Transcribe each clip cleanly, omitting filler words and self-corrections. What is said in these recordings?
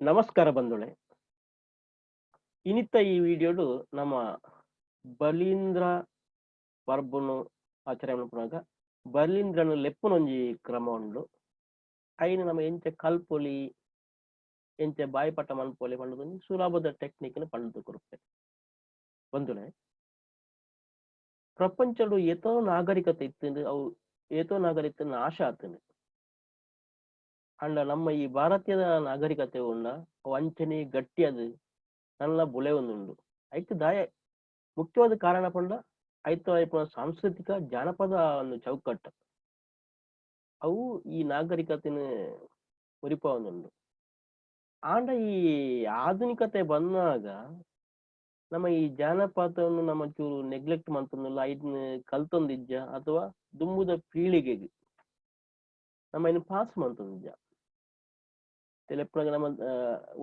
ನಮಸ್ಕಾರ ಬಂಧುಗಳೇ, ಇನಿತ ಈ ವಿಡಿಯೋಡು ನಮ್ಮ ಬಲೀಂದ್ರ ಪರ್ಬನು ಆಚರಣೆ ಮನ್ಪುನಗ ಬಲೀಂದ್ರನ ಲೆಪ್ಪುನೊಂಜಿ ಕ್ರಮ ಉಂಡು. ಐನ್ ನಮ ಎಂಚ ಕಲ್ಪೊಲಿ, ಎಂಚ ಬಾಯಿಪಟ ಮನ್ಪೊಲಿ ಪಂಡುದು ಸುಲಭದ ಟೆಕ್ನಿಕ್ ನ್ ಪಂಡುದು ಕೊರ್ಪೆ. ಬಂಧುಗಳೇ, ಪ್ರಪಂಚಡು ಏತೋ ನಾಗರಿಕತೆ ಇತ್ತುಂಡು, ಅವು ಏತೋ ನಾಗರಿಕತೆ ನಾಶ ಆತುಂಡು. ಆಂಡ ನಮ್ಮ ಈ ಭಾರತೀಯ ನಾಗರಿಕತೆ ಉಂಡ ಅವು ಅಂಚನೆ ಗಟ್ಟಿಯಾದ್ ನಲ್ಲ ಬುಲೆವೊಂದುಂಡು. ಐಕ್ ದಾಯ ಮುಖ್ಯವಾದ ಕಾರಣ ಪಂಡ ಐತ ಇಪ್ಪುನ ಸಾಂಸ್ಕೃತಿಕ ಜಾನಪದ ಒಂದು ಚೌಕಟ್ಟು ಅವು ಈ ನಾಗರಿಕತೆನ್ ಒರಿಪಾವೊಂದುಂಡು. ಆಂಡ ಈ ಆಧುನಿಕತೆ ಬಂದಾಗ ನಮ್ಮ ಈ ಜಾನಪದವನ್ನು ನಮ್ಮ ಚೂರು ನೆಗ್ಲೆಕ್ಟ್ ಮಂತೊಂದುಲ್ಲ, ಐನ್ ಕಲ್ತೊಂದಿಜ್ಜ ಅಥವಾ ದುಂಬುದ ಪೀಳಿಗೆಗ್ ನಮ್ಮ ಐನ್ ಪಾಸ್ ಮಂತೊಂದಿಜ್ಜ. ತೆಲೆಪ್ಪುನಗ ನಮ್ಮ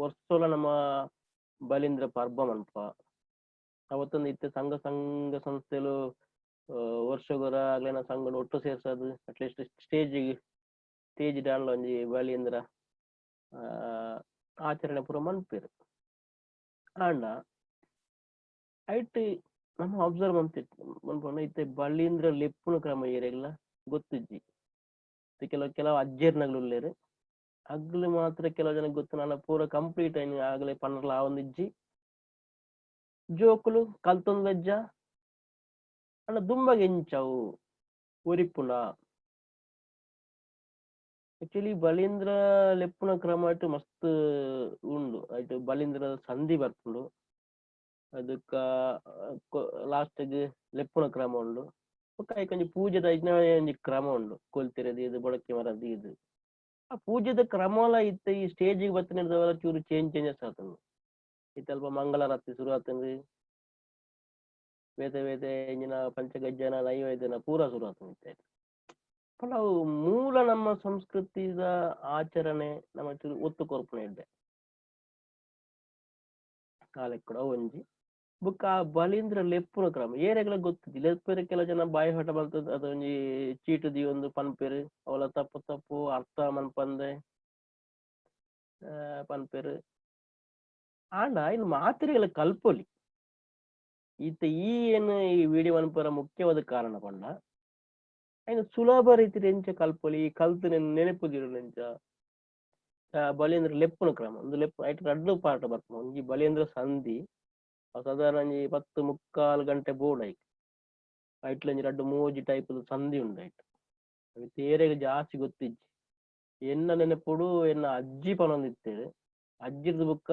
ವರ್ಷೋಲ ನಮ್ಮ ಬಲೀಂದ್ರ ಪರ್ಬ ಮನ್ಪ ಅವತ್ತೊಂದು ಇತ್ತೆ ಸಂಘ ಸಂಘ ಸಂಸ್ಥೆಲು ವರ್ಷಗೊರ ಅಗ್ಲೆನ ಸಂಘಡ್ ಒಟ್ಟು ಸೇರ್ಸದ್ ಅಟ್ಲೀಸ್ಟ್ ಸ್ಟೇಜ್ ಸ್ಟೇಜ್ ಡಾನ್ಲ ಒಂಜಿ ಬಲೀಂದ್ರ ಆಚರಣೆ ಪೂರ ಮನ್ಪೆರ್. ಆಂಡ ಐಟ್ ನಮ ಅಬ್ಸರ್ವ್ ಮನ್ಪುನ ಇತ್ತೆ ಬಲೀಂದ್ರ ಲೆಪ್ಪುನ ಕ್ರಮ ಏರೆಗ್ಲ ಗೊತ್ತಿಜ್ಜಿ. ಕೆಲವು ಕೆಲವು ಅಜ್ಜೆರ್ನಗ್ಲು ಉಲ್ಲೆರ್, ಅಗ್ಲು ಮಾತ್ರ ಕೆಲವು ಜನ ಗೊತ್ತು, ನಾನ ಪೂರ ಕಂಪ್ಲೀಟ್ ಐನ್ ಆಗಲೇ ಪಂಡರ್ಲ ಆವೊಂದಿಜ್ಜಿ. ಜೋಕುಲು ಕಲ್ತೊಂದಜ್ಜ ಆಂಡ ದುಂಬಗ್ ಎಂಚವು ಒರಿಪುಂಡ. ಆಕ್ಚುಲಿ ಬಲೀಂದ್ರ ಲೆಪ್ಪುನ ಕ್ರಮಟ್ ಮಸ್ತ್ ಉಂಡು. ಐಟ್ ಬಲೀಂದ್ರ ಸಂಧಿ ಬರ್ಪುಂಡು, ಅದಕ್ಕ ಲಾಸ್ಟ್ ಗ್ ಲೆಪ್ಪುನ ಕ್ರಮ ಉಂಡು. ಬೊಕ್ಕ ಐಕ್ ಒಂಜಿ ಪೂಜೆದ ಒಂಜಿ ಕ್ರಮ ಉಂಡು, ಕೊಲ್ತಿರೆ ದೀದ್ ಬೊಡಕ್ಕಿ ಮರ ದೀದ್ ಆ ಪೂಜೆದ ಕ್ರಮಲ ಇತ್ತೆ ಈ ಸ್ಟೇಜ್ ಗ್ ಬತ್ತಿನೆಡ್ದ್ ಚೂರು ಚೇಂಜಸ್ ಆತುಂಡು. ಇತ್ತೆ ಅಲ್ಪ ಮಂಗಳಾರತಿ ಸುರು ಆತುಂಡು, ಬೇತೆ ಬೇತೆ ಇಂಚಿನ ಪಂಚಗಜ್ಜನ ನೈವೇದ್ಯನ ಪೂರ ಸುರು ಆತುಂಡು ಇತ್ತೆ. ಪಂಡ ಅವು ಮೂಲ ನಮ್ಮ ಸಂಸ್ಕೃತಿದ ಆಚರಣೆ ನಮ್ಮ ಚೂರು ಒತ್ತು ಕೊರ್ಪುನ ಎಡ್ಡೆ ಕಾಲಕ್ಕೆ ಅವು ಒಂಜಿ. ಬೊಕ್ಕ ಆ ಬಲೀಂದ್ರ ಲೆಪ್ಪುನ ಕ್ರಮ ಏರೆಗ್ಲ ಗೊತ್ತಿಜ್ಜಿ. ಲೆಪ್ಪೆರೆ ಕೆಲವು ಜನ ಬಾಯಿ ಹಠ ಬಲ್ತದ್ ಅದೊಂಜಿ ಚೀಟು ದೀವೊಂದು ಪನ್ಪೆರ್, ಅವಲ ತಪ್ಪು ತಪ್ಪು ಅರ್ಥ ಮನ್ಪಂದೆ ಪನ್ಪೆರ್. ಆಂಡ ಐನ್ ಮಾತೆರೆಗ್ಲ ಕಲ್ಪೊಲಿ. ಇತ್ತೆ ಈ ಏನ್ ಈ ವಿಡಿಯೋ ಮನ್ಪುನ ಮುಖ್ಯವಾದ ಕಾರಣ ಪಂಡ ಐನ್ ಸುಲಭ ರೀತಿಡ್ ಎಂಚ ಕಲ್ಪೊಲಿ, ಕಲ್ತ್ ನೆನಪು ದೀಡುನೆಂಚ. ಬಲೀಂದ್ರ ಲೆಪ್ಪುನ ಕ್ರಮ ಉಂದು ಲೆಪ್ಪು ಐಟ್ ರಡ್ಡ್ ಪಾರ್ಟ್ ಬರ್ಪುಂಡು. ಒಂಜಿ ಬಲೀಂದ್ರ ಸಂಧಿ ಸಾಧಾರಣ ಒಂಜಿ 10 3/4 ಗಂಟೆ ಬೋಡು ಐಕ್. ಐಟ್ಲ ಒಂಜಿ ರಡ್ಡ್ ಮೂಜಿ ಟೈಪ್ ದ ಸಂಧಿ ಉಂಡು ಐಟ್. ಅವು ಏರೆಗ್ ಜಾಸ್ತಿ ಗೊತ್ತಿಜ್ಜಿ. ಎನ್ನ ನೆನಪುಡು ಎನ್ನ ಅಜ್ಜಿ ಪನೊಂದಿತ್ತೆರ್, ಅಜ್ಜಿರ್ದ್ ಬೊಕ್ಕ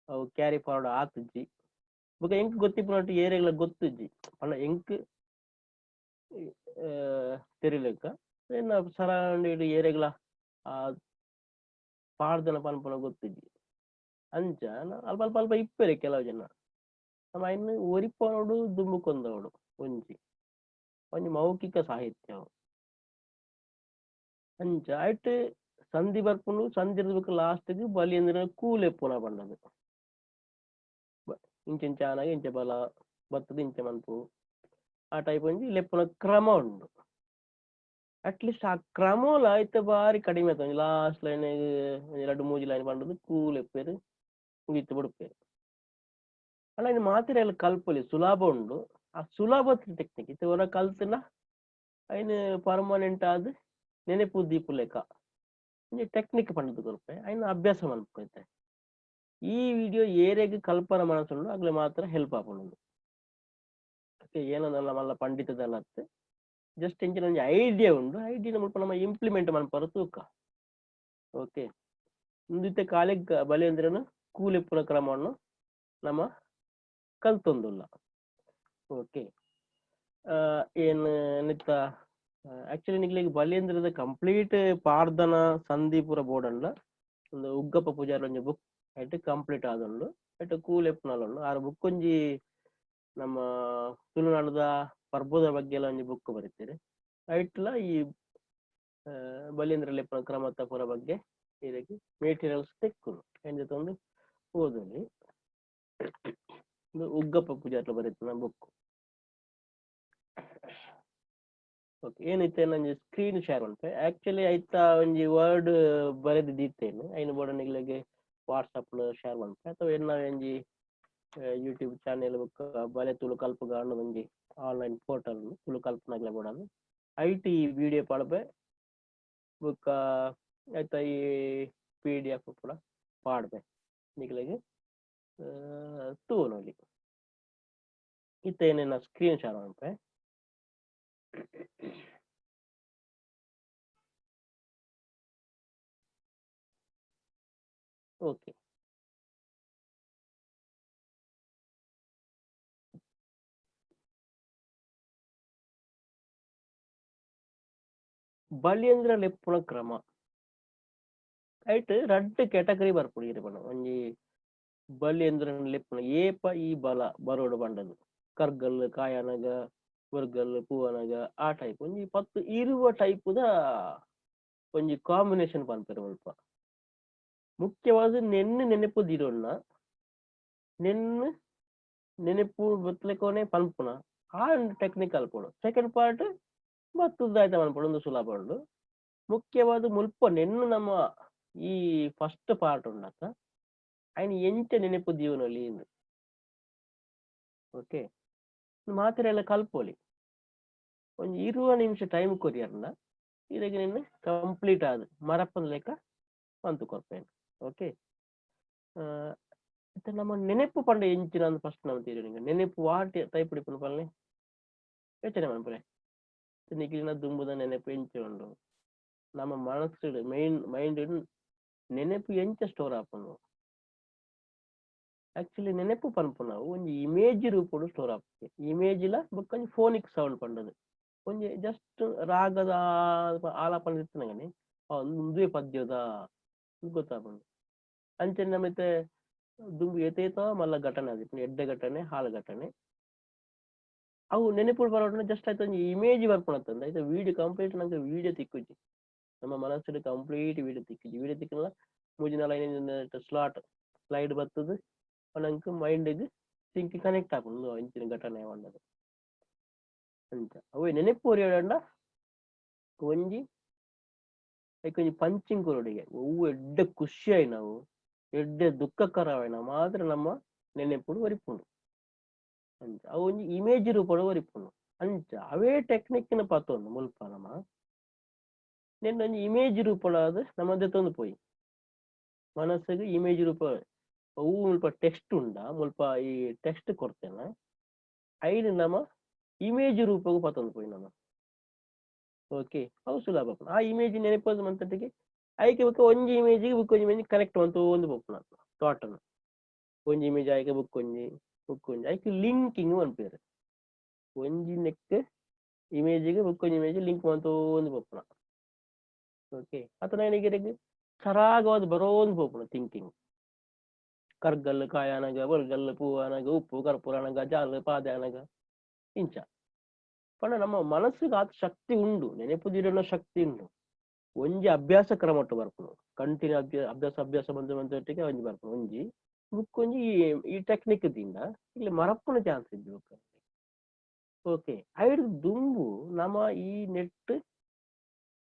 ಅವು ಕ್ಯಾರಿ ಫಾರ್ವರ್ಡ್ ಆತಿಜ್ಜಿ. ಬೊಕ್ಕ ಎಂಕ್ ಗೊತ್ತಿಪ್ಪುನಟ್ಟು ಏರೆಗ್ಲ ಗೊತ್ತಿಜ್ಜಿ. ಪಂಡ ಎಂಕ್ ತೆರಿಲೆಕ್ಕ ಎನ್ನ ಸರೌಂಡಿಂಗ್ ಏರೆಗ್ಲ ಆ ಪಾಡ್ದನ ಪನ್ಪುನ ಗೊತ್ತಿಜ್ಜಿ. ಅಂಚ ಅಲ್ಪ ಅಲ್ಪ ಅಲ್ಪ ಇಪ್ಪೆರೆ ಕೆಲವು ಜನ ನಮ ಐನ್ ಒರಿಪಾವೊಡು, ದುಂಬು ಕೊಂದವೊಡು. ಒಂಜಿ ಒಂಜಿ ಮೌಖಿಕ ಸಾಹಿತ್ಯ ಅಂಚ ಐಟ್ ಸಂಧಿ ಬರ್ಪುಂಡು. ಸಂಧಿರ್ದ್ ಬೊಕ್ಕ ಲಾಸ್ಟ್ ಗ್ ಬಲಿಯೇಂದ್ರ ಕೂಲೆಪ್ಪುನ ಪಂಡದು ಇಂಚ ಆನಗ ಇಂಚ ಬಲ ಬತ್ತುದು ಇಂಚ ಮನ್ಪು ಆ ಟೈಪ್ ಒಂಜಿ ಲೆಪ್ಪುನ ಕ್ರಮ ಉಂಡು. ಅಟ್ಲೀಸ್ಟ್ ಆ ಕ್ರಮಲ ಇತ್ತೆ ಬಾರಿ ಕಡಿಮೆ ಆತು. ಒಂಜಿ ಲಾಸ್ಟ್ ಲೈನ್ ಒಂಜಿ ರಡ್ಡ್ ಮೂಜಿ ಲೈನ್ ಪಂಡುದು ಕೂಲೆಪ್ಪೆರ್, ಮುಗಿತ್ ಬುಡ್ಪೆರ್. ಆಂಡ ಐನ್ ಮಾತೆರೆಗ್ಲ ಕಲ್ಪೊಲಿ, ಸುಲಭ ಉಂಡು. ಆ ಸುಲಭ ಟೆಕ್ನಿಕ್ ಇತ್ತೆ ಒರ ಕಲ್ತ್ಂಡ ಐನ್ ಪರ್ಮನೆಂಟ್ ಆದ್ ನೆನಪು ದೀಪುಲೆಕ ಒಂಜಿ ಟೆಕ್ನಿಕ್ ಪಂಡುದು ಕೊರ್ಪೆ. ಐನ್ ಅಭ್ಯಾಸ ಮನ್ಪು. ಇತ್ತೆ ಈ ವಿಡಿಯೋ ಏರೆಗ್ ಕಲ್ಪನ ಮನಸ್ಸುಂಡು ಅಗ್ಲೆ ಮಾತ್ರ ಹೆಲ್ಪ್ ಆಪುಂಡು. ಏನಂದಲ್ಲ ಮಲ್ಲ ಪಂಡಿತದಲ್ಲ, ಜಸ್ಟ್ ಇಂಚಿನ ಒಂಜಿ ಐಡಿಯಾ ಉಂಡು, ಐಡಿಯಾ ಮುಲ್ಪ ನಮ್ಮ ಇಂಪ್ಲಿಮೆಂಟ್ ಮನ್ಪರ ತೂಕ. ಓಕೆ, ಉಂದು ಇತ್ತೆ ಕಾಲೆಗ್ ಬಲಿಯೇಂದ್ರನ ಕೂಲೆಪ್ಪುನ ಕ್ರಮವನ್ನು ನಮ ಕಲ್ತೊಂದುಲ್ಲ. ಓಕೆ, ಏನ್ ನಿತ್ತ ಆಕ್ಚುಲಿ ನಿಕ್ಲೆಗ್ ಬಲಿಯೇಂದ್ರದ ಕಂಪ್ಲೀಟ್ ಪಾಡ್ದನ ಸಂಧಿ ಪೂರ ಬೋಡಂಡ ಒಂದು ಉಗ್ಗಪ್ಪ ಪೂಜಾರಿ ಒಂಜಿ ಬುಕ್ ಐಟ್ ಕಂಪ್ಲೀಟ್ ಆದುಂಡು. ಐಟ್ ಕೂಲೆಪ್ಪುನಲ ಉಂಡು. ಆರ್ ಬುಕ್ ಒಂಜಿ ನಮ್ಮ ತುಳುನಾಡುದ ಪರ್ಬದ ಬಗ್ಗೆ ಎಲ್ಲ ಒಂಜಿ ಬುಕ್ ಬರೀತೆರ್. ಐಟ್ಲ ಈ ಬಲೀಂದ್ರ ಲೆಪ್ಪುನ ಕ್ರಮತ ಪೂರ ಬಗ್ಗೆ ಇರೆಗ್ ಮೆಟೀರಿಯಲ್ಸ್ ತಿಕ್ಕುಂಡು. ಐನ್ ದೆತೊಂದು ಓದೊಲಿ. ಉಂದು ಉಗ್ಗಪ್ಪ ಪೂಜಾರ್ಲ ಬರೆತಿನ ಬುಕ್. ಓಕೆ, ಏನಿತ್ತೆ ಒಂಜಿ ಸ್ಕ್ರೀನ್ ಶೇರ್ ಮನ್ಪೆ. ಆಕ್ಚುಲಿ ಐತ ಒಂಜಿ ವರ್ಡ್ ಬರೆದ್ ದೀತೇನೆ, ಐನ್ ಬೋಡ ನಿಕ್ಲೆಗ್ ವಾಟ್ಸಪ್ ಶೇರ್ ಮನ್ಪೆ ಅಥವಾ ಎನ್ನ ಒಂಜಿ ಯೂಟ್ಯೂಬ್ ಚಾನೆಲ್ ಬೊಕ್ಕ ಬಲೆ ತುಳು ಕಲ್ಪುಗ ಒಂಜಿ ಆನ್ಲೈನ್ ಪೋರ್ಟಲ್ ತುಳು ಕಲ್ಪನಾಗ್ಲೆ ಬೋಡಾದ್ IT video ಪಾಡ್ಬೆ ಬೊಕ್ಕ ಐತ ಈ ಪಿಡಿಎಫ್ ಪೂರ ಪಾಡ್ಬೆ ನಿಕ್ಲೆಗ್ ತೂವೊನೊಲಿ. ಇತ್ತೆ ಏನೇನ ಸ್ಕ್ರೀನ್ ಶೇರ್ ಮನ್ಪೆ. ಓಕೆ, ಬಲಿಯೇಂದ್ರ ಲೆಪ್ಪುನ ಕ್ರಮ ಐಟ್ ರಡ್ಡ್ ಕ್ಯಾಟಗರಿ ಬರ್ಪುಂಡು ಇರೆ ಪಂಡ. ಒಂಜಿ ಬಲಿಯೇಂದ್ರ ಲೆಪ್ಪುನ ಏಪ ಈ ಬಲ ಬರೋಡು ಪಂಡದು ಕರ್ಗಲ್ಲು ಕಾಯನಗ ಬೊರ್ಗಲ್ಲು ಪೂವನಗ ಆ ಟೈಪ್ ಒಂಜಿ 10 20 ಟೈಪುದ ಒಂಜಿ ಕಾಂಬಿನೇಷನ್ ಪನ್ಪೆರ್ ಮುಲ್ಪ. ಮುಖ್ಯವಾದ ನೆನ್ನೆ ನೆನಪು ದಿರೊನ್ನ ನೆನ್ನೆ ನೆನಪು ಬತ್ಲೆಕೋನೆ ಪನ್ಪುನ ಆ ಟೆಕ್ನಿಕ್ ಅಲ್ಪುಂಡು. ಸೆಕೆಂಡ್ ಪಾರ್ಟ್ ಬತ್ತದಾಯ್ತ ಮನ್ಪುಂಡು, ಒಂದು ಸುಲಭ ಉಂಡು. ಮುಖ್ಯವಾದ ಮುಲ್ಪ ನೆನ್ನು ನಮ್ಮ ಈ ಫಸ್ಟ್ ಪಾರ್ಟ್ ಉಂಡತ್ತ ಐನ್ ಎಂಚ ನೆನಪು ದೀವನೊಲಿ ಇಂದ್. ಓಕೆ, ಮಾತೆರೆಲ್ಲ ಕಲ್ಪೊಲಿ. ಒಂಜಿ 20 ನಿಮಿಷ ಟೈಮ್ ಕೊರಿಯರ್ನ ಇದಕ್ಕೆ ನಿನ್ನ ಕಂಪ್ಲೀಟ್ ಆದ್ ಮರಪ್ಪನ ಲೆಕ್ಕ ಮಂತು ಕೊರ್ಪೇನು. ಓಕೆ, ಇತ್ತೆ ನಮ್ಮ ನೆನಪು ಪಂಡ ಎಂಚಿನ ಫಸ್ಟ್ ನಮ್ಮ ತೀರಿ ನೆನಪು what type ಇಪ್ಪುನ ಪಲ್ಲೆ ಯೋಚನೆ ಮನ್ಪುಲೆ. ನಿಕ್ಲಿನ ದುಂಬುದ ನೆನಪು ಎಂಚ ಉಂಡು, ನಮ್ಮ ಮನಸ್ಸು ಮೈನ್ ಮೈಂಡ್ ನೆನಪು ಎಂಚ ಸ್ಟೋರ್ ಆಪುಂಡು. ಆಕ್ಚುಲಿ ನೆನಪು ಪನ್ಪುನವು ಒಂಜಿ ಇಮೇಜ್ ರೂಪೊಡು ಸ್ಟೋರ್ ಆಪುಂಡು. ಇಮೇಜ್ ಲ ಬೊಕ್ಕ ಒಂಜಿ ಫೋನಿಕ್ ಸೌಂಡ್ ಪಂಡದು ಒಂಜಿ ಜಸ್ಟ್ ರಾಗದ ಆಲಾಪನ ಇತ್ತಿನಗನೆ ಉಂದುವೇ ಪದ್ಯದ ಗೊತ್ತಾಪುಂಡು. ಅಂಚನೆ ನಮಿತೆ ದುಂಬು ಏತೇತೋ ಮಲ್ಲ ಘಟನೆ ಆದಿಪ್ಪುಂಡು, ಎಡ್ಡೆ ಘಟನೆ ಹಾಳು ಘಟನೆ, ಅವು ನೆನಪುಡು ಬರೋಡು ಜಸ್ಟ್ ಆಯ್ತು ಒಂಜಿ ಇಮೇಜ್ ಬರ್ಪುನತ್ತಂದೆ ಆಯ್ತು ವಿಡಿಯೋ ಕಂಪ್ಲೀಟ್ ನಂಗೆ ವಿಡಿಯೋ ತಿಕ್ಕುಜಿ, ನಮ್ಮ ಮನಸ್ಸುಡು ಕಂಪ್ಲೀಟ್ ವಿಡಿಯೋ ತಿಕ್ಕುಜಿ. ವಿಡಿಯೋ ತಿಕ್ಕುನ ಮೂಜಿ ನಾಲ್ ಐದು ಸ್ಲಾಟ್ ಸ್ಲೈಡ್ ಬರ್ತದೆ, ನಂಕ್ ಮೈಂಡ್ ಸಿಂಕ್ ಕನೆಕ್ಟ್ ಆಪುಂಡು ಇಂಚಿನ ಘಟನೆ ಪಂಡದು ಅಂಚ. ಅವು ನೆನಪು ಒರಿಯೊಡಂಡ ಒಂಜಿ ಐಕ್ ಒಂಜಿ ಪಂಚಿಂಗ್ ಕೊರೊಡಿಗೆ ಒವ್ವು ಎಡ್ಡೆ ಖುಷಿ ಆಯಿನವು ಎಡ್ಡೆ ದುಃಖಕರವಾಯಿನ ಮಾತ್ರ ನಮ್ಮ ನೆನಪುಡು ಒರಿಪುಂಡು. ಅಂಚ ಅವು ಒಂಜಿ ಇಮೇಜ್ ರೂಪಡು ಒರಿಪುಂಡು. ಅಂಚ ಅವೇ ಟೆಕ್ನಿಕ್ ನ ಪತ್ತೊಂದು ಮುಲ್ಪ ನಮ್ಮ ನೆನ್ ಒಂಜಿ ಇಮೇಜ್ ರೂಪಡಾದ್ ನಮ್ಮ ದೆತ್ತೊಂದು ಪೋಯಿ ಮನಸ್ಸಿಗೆ ಇಮೇಜ್ ರೂಪ ಅವು ಮುಲ್ಪ ಟೆಕ್ಸ್ಟ್ ಉಂಡ ಮುಲ್ಪ ಈ ಟೆಕ್ಸ್ಟ್ ಕೊರ್ತೇನೆ ಐನ್ ನಮ್ಮ ಇಮೇಜ್ ರೂಪಗೂ ಪತ್ತೊಂದು ಪೋಯಿ ನಮ್ಮ. ಓಕೆ, ಅವು ಸುಲಭ. ಆ ಇಮೇಜ್ ನೆನಪು ಮಂತಟ್ಟಿಗೆ ಐಕೆ ಬೊಕ್ಕ ಒಂಜಿ ಇಮೇಜಿಗೆ ಬುಕ್ ಒಂಜಿ ಇಮೇಜ್ ಕನೆಕ್ಟ್ ಮಂತು ಒಂದು ಪೋಪುನ ಥಾಟನ್ ಒಂಜಿ ಇಮೇಜ್ ಆಯ್ಕೆ ಬುಕ್ ಒಂಜಿ ಬುಕ್ ಒಂಜಿ ಐಕೆ ಲಿಂಕಿಂಗ್ ಪನ್ಪೆರ್. ಒಂಜಿ ನೆಕ್ ಇಮೇಜಿಗೆ ಬುಕ್ ಒಂಜಿ ಇಮೇಜ್ ಲಿಂಕ್ ಮಂತು ಒಂದು ಪೋಪುನ. Okay, ಅತನ ಏನಿಗೆ ಸರಾಗವಾದ ಬರೋಂದು ಪೋಪುನ thinking. ಕರ್ಗಲ್ಲು ಕಾಯನಗ ಬೊಲ್ಗಲ್ಲು ಪೂವನಗ ಉಪ್ಪು ಕರ್ಪೂರನಗ ಜಾಲು ಪಾದನಗ ಇಂಚ ಪಂಡ ನಮ್ಮ ಮನಸ್ಸಿಗೆ ಆತ ಶಕ್ತಿ ಉಂಡು, ನೆನಪು ದಿರನ ಶಕ್ತಿ ಉಂಡು. ಒಂಜಿ ಅಭ್ಯಾಸ ಕ್ರಮಟ್ಟು ಬರ್ಪುನು ಕಂಟಿನ್ಯೂ ಅಭ್ಯಾಸ ಅಭ್ಯಾಸ ಬಂದು ಬಂದೊಟ್ಟಿಗೆ ಒಂಜಿ ಬರ್ಪುನು ಒಂಜಿ ಬುಕ್ ಒಂಜಿ ಈ ಟೆಕ್ನಿಕ್ ದಿಂದ ಇಲ್ಲಿ ಮರಪ್ಪುನ ಚಾನ್ಸ್ ಇದ್ದು ಬುಕ್. ಓಕೆ, ಐಡ್ ದುಂಬು ನಮ್ಮ ಈ ನೆಟ್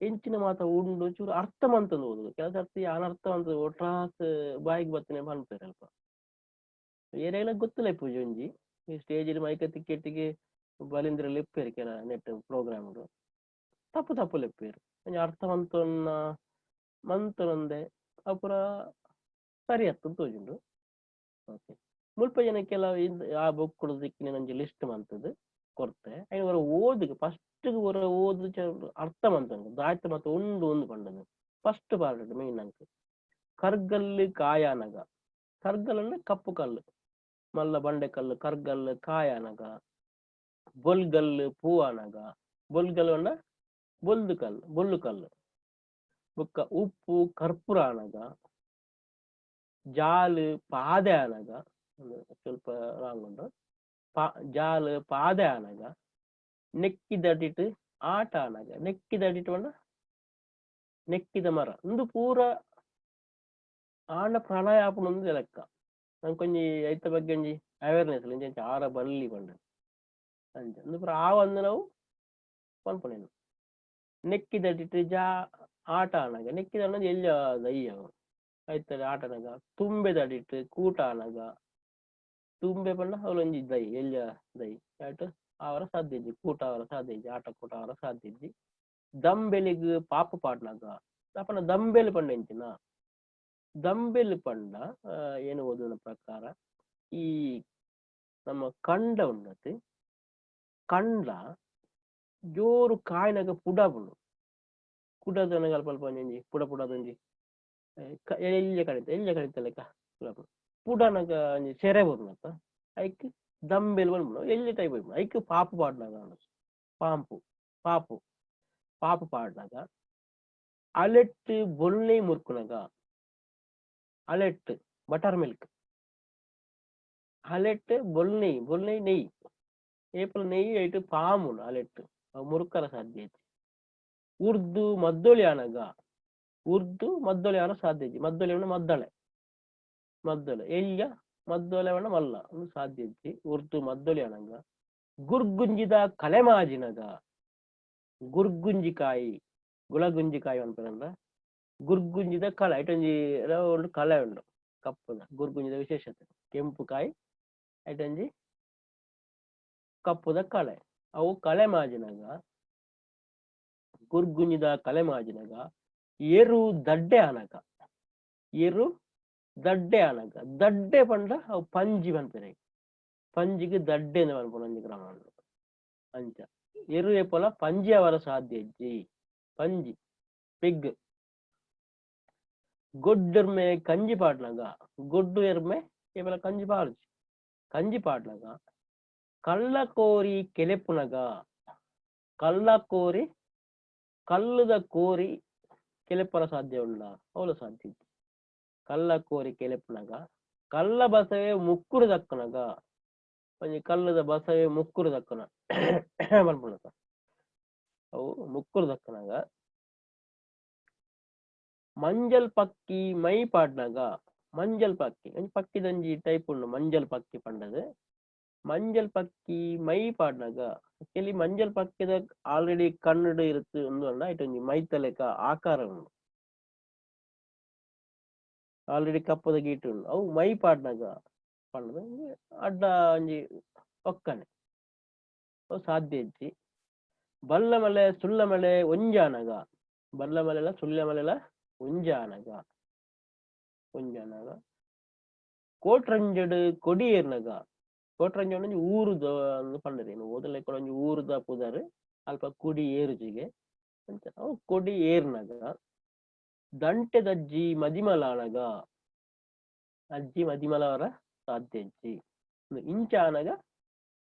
ಎಂಚಿನ ಮಾತ ಉಂಡು ಚೂರು ಅರ್ಥ ಮಂತಂದು ಓದುದು ಕೆಲಸ ಸರ್ತಿ ಅನರ್ಥ ಅಂತ ಒಟ್ರಾಸ್ ಬಾಯಿಗೆ ಬತ್ತನೆ ಪನ್ಪೆರ್ ಅಲ್ಪ ಏರೆಗ್ಲ ಗೊತ್ತಿಲ್ಲ ಪೂಜೆ ಒಂಜಿ ಈ ಸ್ಟೇಜ್ ಮೈಕ ತಿಕ್ಕೆಟ್ಟಿಗೆ ಬಲಿಂದ್ರ ಲೆಪ್ಪೇರು ಕೆಲ ನೆಟ್ ಪ್ರೋಗ್ರಾಮ್ ತಪ್ಪು ತಪ್ಪು ಲೆಪ್ಪೇರು ಒಂಜಿ ಅರ್ಥವಂತನ್ನ ಮಂತನೊಂದೆ ಅಪುರ ಸರಿ ಅತ್ತ ತೋಜುಂಡು. ಓಕೆ, ಮುಲ್ಪ ಜನ ಕೆಲವು ಆ ಬುಕ್ ಕೊಡೋದಕ್ಕೆ ಒಂಜಿ ಲಿಸ್ಟ್ ಮಂತದ್ದು ಕೊರ್ತೆ ಐನ್ ಒರ ಓದುಗೆ ಫಸ್ಟ್ ಒರ ಓದು ಅರ್ಥ ಮಂತಂದು ದಾಯ್ತ ಮತ್ತೆ ಉಂಡು ಒಂದು ಪಂಡದು ಫಸ್ಟ್ ಪಾರ್ಟ್ ಮೇನ್ ಅಂಕ ಕರ್ಗಲ್ಲು ಕಾಯಾನಗ. ಕರ್ಗಲ್ ಅಂದ್ರೆ ಕಪ್ಪು ಕಲ್ಲು ಮಲ್ಲ ಬಂಡೆ ಕಲ್ಲು ಕರ್ಗಲ್ಲು ಕಾಯಾನಗ. ಬೊಲ್ಗಲ್ಲು ಪೂವನಗ. ಬೊಲ್ಗಲ್ಲು ಅಂಡ ಬೊಲ್ದು ಕಲ್ಲು ಬೊಲ್ಲು ಕಲ್ಲು. ಬೊಕ್ಕ ಉಪ್ಪು ಕರ್ಪೂರ ಅನಗ. ಜಾಲು ಪಾದೆ ಅನಗ, ಸ್ವಲ್ಪ ರಾಂಗ್ ಉಂಟು, ಜಾಲು ಪಾದೆ ಅನಗ. ನೆಕ್ಕಿದಡಿಟ್ ಆಟ ಅನಗ. ನೆಕ್ಕಿದಡಿಟ್ ಪಂಡ ನೆಕ್ಕಿದ ಮರ ಉಂದು ಪೂರ ಆಂಡ ಪ್ರಳಯ ಆಪುಂಡು ಲೆಕ್ಕ. ನಂಕೊಂಜಿ ಐತ ಬಗ್ಗೆ ಒಂಜಿ ಅವೇರ್ನೆಸ್ ಇಂಚ ಆರ ಬಲ್ಲಿ ಪಂಡ ಅಂಚ ಉಂದು ಪೂರ ಆವಂದು ನಾವು ಪನ್ಪುನೇನು. ನೆಕ್ಕಿದಡಿಟ್ ಜಾ ಆಟ ಅನಗ. ನೆಕ್ಕಿದ ಅನ್ನೋದು ಎಲ್ಲಿ ದಯ್ಯ ಐತದ ಆಟನಗ ತುಂಬೆದಡಿಟ್ ಕೂಟ ಆನಗ ತುಂಬೆ ಪಂಡ ಅವಲೊಂಜಿ ದೈ ಎಲ್ಯ ದೈ ಆಯ್ತು ಆವರ ಸಾಧ್ಯ ಇಜ್ಜಿ ಕೂಟ ಆವರ ಸಾಧ್ಯ ಇಜ್ಜಿ ಆಟ ಕೂಟ ಆವರ ಸಾಧ್ಯ ಇಜ್ಜಿ. ದಂಬೆಲಿಗ್ ಪಾಪು ಪಾಡ್ನಗ ಅಪನ ದಂಬೆಲ್ ಪಂಡ ಎಂಚಿನ ದಂಬೆಲ್ ಪಂಡ ಏನು ಓದುನ ಪ್ರಕಾರ ಈ ನಮ್ಮ ಕಂಡ ಉಂಡತೆ ಕಂಡ ಜೋರು ಕಾಯಿನಾಗ ಪುಡಾಪುಂಡು ಕುಡದನಗ ಅಲ್ಪ ಅಲ್ಪ ಒಂಜಿ ಪುಡ ಪುಡದೊಂಜಿ ಎಲ್ಯ ಕಡಿತ ಎಲ್ಯ ಕಡಿತ ಲೆಕ್ಕ ಪುಡಾಪುಂಡು ಪುಡನಗ ಒಂಜಿ ಸೆರೆ ಬರುನತ ಐಕ್ ದಂಬೆಲ್ ಪನ್ಪುಂಡು ಎಲ್ಯ ಟೈಪ್ ಇಪ್ಪುಂಡು ಐಕ್ ಪಾಪು ಪಾಡ್ನಗ ಪಾಂಪು ಪಾಪು ಪಾಪು ಪಾಡ್ನಗ ಅಲೆಟ್ ಬೊಲ್ನೆ ಮುರ್ಕುನಗ ಅಲೆಟ್ ಬಟರ್ ಮಿಲ್ಕ್ ಅಲೆಟ್ ಬೊಲ್ನೈ ಬೊಲ್ನೈ ನೆಯ್ ಏಪಲ ನೆಯ್ ಐಟ್ ಪಾಮುಂಡು ಅಲೆಟ್ ಅವು ಮುರುಕರ ಸಾಧ್ಯ ಇಜ್ಜಿ. ಉರ್ದು ಮದ್ದೊಲಿ ಆನಗ ಉರ್ದು ಮದ್ದೊಲಿ ಆನ ಸಾಧ್ಯ ಇಜ್ಜಿ. ಮದ್ದೊಲಿ ಪಂಡ ಮದ್ದಳೆ ಮದ್ದಳೆ ಎಲ್ಯ ಮದ್ದೊಲೆ ಪಂಡ ಮಲ್ಲ ಉಂದು ಸಾಧ್ಯ ಇಜ್ಜಿ. ಉರ್ದು ಮದ್ದೊಲಿ ಆನಗ ಗುರ್ಗುಂಜಿದ ಕಲೆಮಾಜಿನಗ ಗುರ್ಗುಂಜಿಕಾಯಿ ಗುಳಗುಂಜಿಕಾಯಿ ಪನ್ಪೆರಂದ ಗುರ್ಗುಂಜಿದ ಕಲೆ ಐಟೊಂಜಿ ರೌಂಡ್ ಕಲೆ ಉಂಡು ಕಪ್ಪುದ ಗುರ್ಗುಂಜಿದ ವಿಶೇಷತೆ ಕೆಂಪು ಕಾಯಿ ಐಟೊಂಜಿ ಕಪ್ಪುದ ಕಳೆ ಅವು ಕಲೆ ಮಾಜಿನಗ ಗುರ್ಗುಂಜಿದ ಕಲೆ ಮಾಜಿನಗ ಎರು ದಡ್ಡೆ ಆನಗ ಎರು ದಡ್ಡೆ ಆನಗ ದಡ್ಡೆ ಪಂಡ ಅವು ಪಂಜಿ ಪನ್ಪೆರ್ ಪಂಜಿಗ್ ದಡ್ಡೆ ಇಂದ್ ಪನ್ಪುನ ಒಂಜಿ ಕ್ರಮ ಉಂಡು ಅಂಚ ಎರು ಏಪಲ ಪಂಜಿ ಆವರ ಸಾಧ್ಯ ಇಜ್ಜಿ ಪಂಜಿ ಪಿಗ್. ಗೊಡ್ಡೆರ್ಮೆ ಕಂಜಿ ಪಾಡ್ನಗ ಗೊಡ್ಡು ಎರ್ಮೆ ಏಪಲ ಕಂಜಿ ಪಾಡುಜಿ ಕಂಜಿ ಪಾಡ್ನಗ ಕಳ್ಳ ಕೋರಿ ಕೆಲೆಪುನಗ ಕಳ್ಳ ಕೋರಿ ಕಲ್ಲುದ ಕೋರಿ ಕೆಲೆಪರ ಸಾಧ್ಯ ಉಂಡ ಅವ್ಲ ಸಾಧ್ಯ ಇಜ್ಜಿ. ಕಳ್ಳ ಕೋರಿ ಕೆಲೆಪುನಗ ಕಳ್ಳ ಬಸವೆ ಮುಕ್ಕುರು ದಕ್ಕುನಗ ಒಂಜಿ ಕಲ್ಲುದ ಬಸವೆ ಮುಕ್ಕುರು ದಕ್ಕುನ ಪನ್ಪುನತ ಅವು ಮುಕ್ಕುರು ದಕ್ಕುನಗ ಮಂಜಲ್ ಪಕ್ಕಿ ಮೈ ಪಾಡ್ನಗ ಮಂಜಲ್ ಪಕ್ಕಿ ಒಂಜಿ ಪಕ್ಕಿದೊಂಜಿ ಟೈಪ್ ಉಂಡು ಮಂಜಲ್ ಪಕ್ಕಿ ಪಂಡದು ಮಂಜಲ್ ಪಕ್ಕಿ ಮೈ ಪಾಡ್ನಗ ಆಕ್ಚುಲಿ ಮಂಜಲ್ ಪಕ್ಕಿದ ಆಲ್ರೆಡಿ ಕಣ್ಣುಡು ಇರುತ್ತೆ ಉಂದು ಅಲ್ಲ ಐಟ್ ಒಂಜಿ ಮೈತ ಲೆಕ್ಕ ಆಕಾರ ಉಂಡು ಆಲ್ರೆಡಿ ಕಪ್ಪದ ಗೀಟ್ ಉಂಡು ಅವು ಮೈ ಪಾಡ್ನಗ ಪಂಡದು ಅಡ್ಡ ಒಂಜಿ ಒಕ್ಕಣೆ ಅವು ಸಾಧ್ಯ ಇಜ್ಜಿ. ಬಲ್ಲ ಮಲೆ ಸುಳ್ಳ ಮಲೆ ಒಂಜಾನಗ ಬಲ್ಲ ಮಲೆಲ ಸುಳ್ಳ ಮಲೆಲ ಒಂಜಾನಗ ಒಂಜಾನಗ ಕೋಟ್ರಂಜಡ್ ಕೊಡಿಯೇರ್ನಗ ಕೋಟ್ರಂಜ ಒಂಜಿ ಊರುದ ಅಂದ್ ಪಂಡೆರ್ ಇನ್ ಓದಲೆ ಒಂಜಿ ಊರುದ ಪುದರ್ ಅಲ್ಪ ಕೊಡಿ ಏರುಜಿಗೆ ಅಂಚ ಅವು ಕೊಡಿ ಏರ್ನಗ ದಂಟೆದಜ್ಜಿ ಮದಿಮಲಾನಗ ಅಜ್ಜಿ ಮದಿಮಲವರ ಸಾಧ್ಯ ಇಜ್ಜಿ. ಇಂಚ ಆನಗ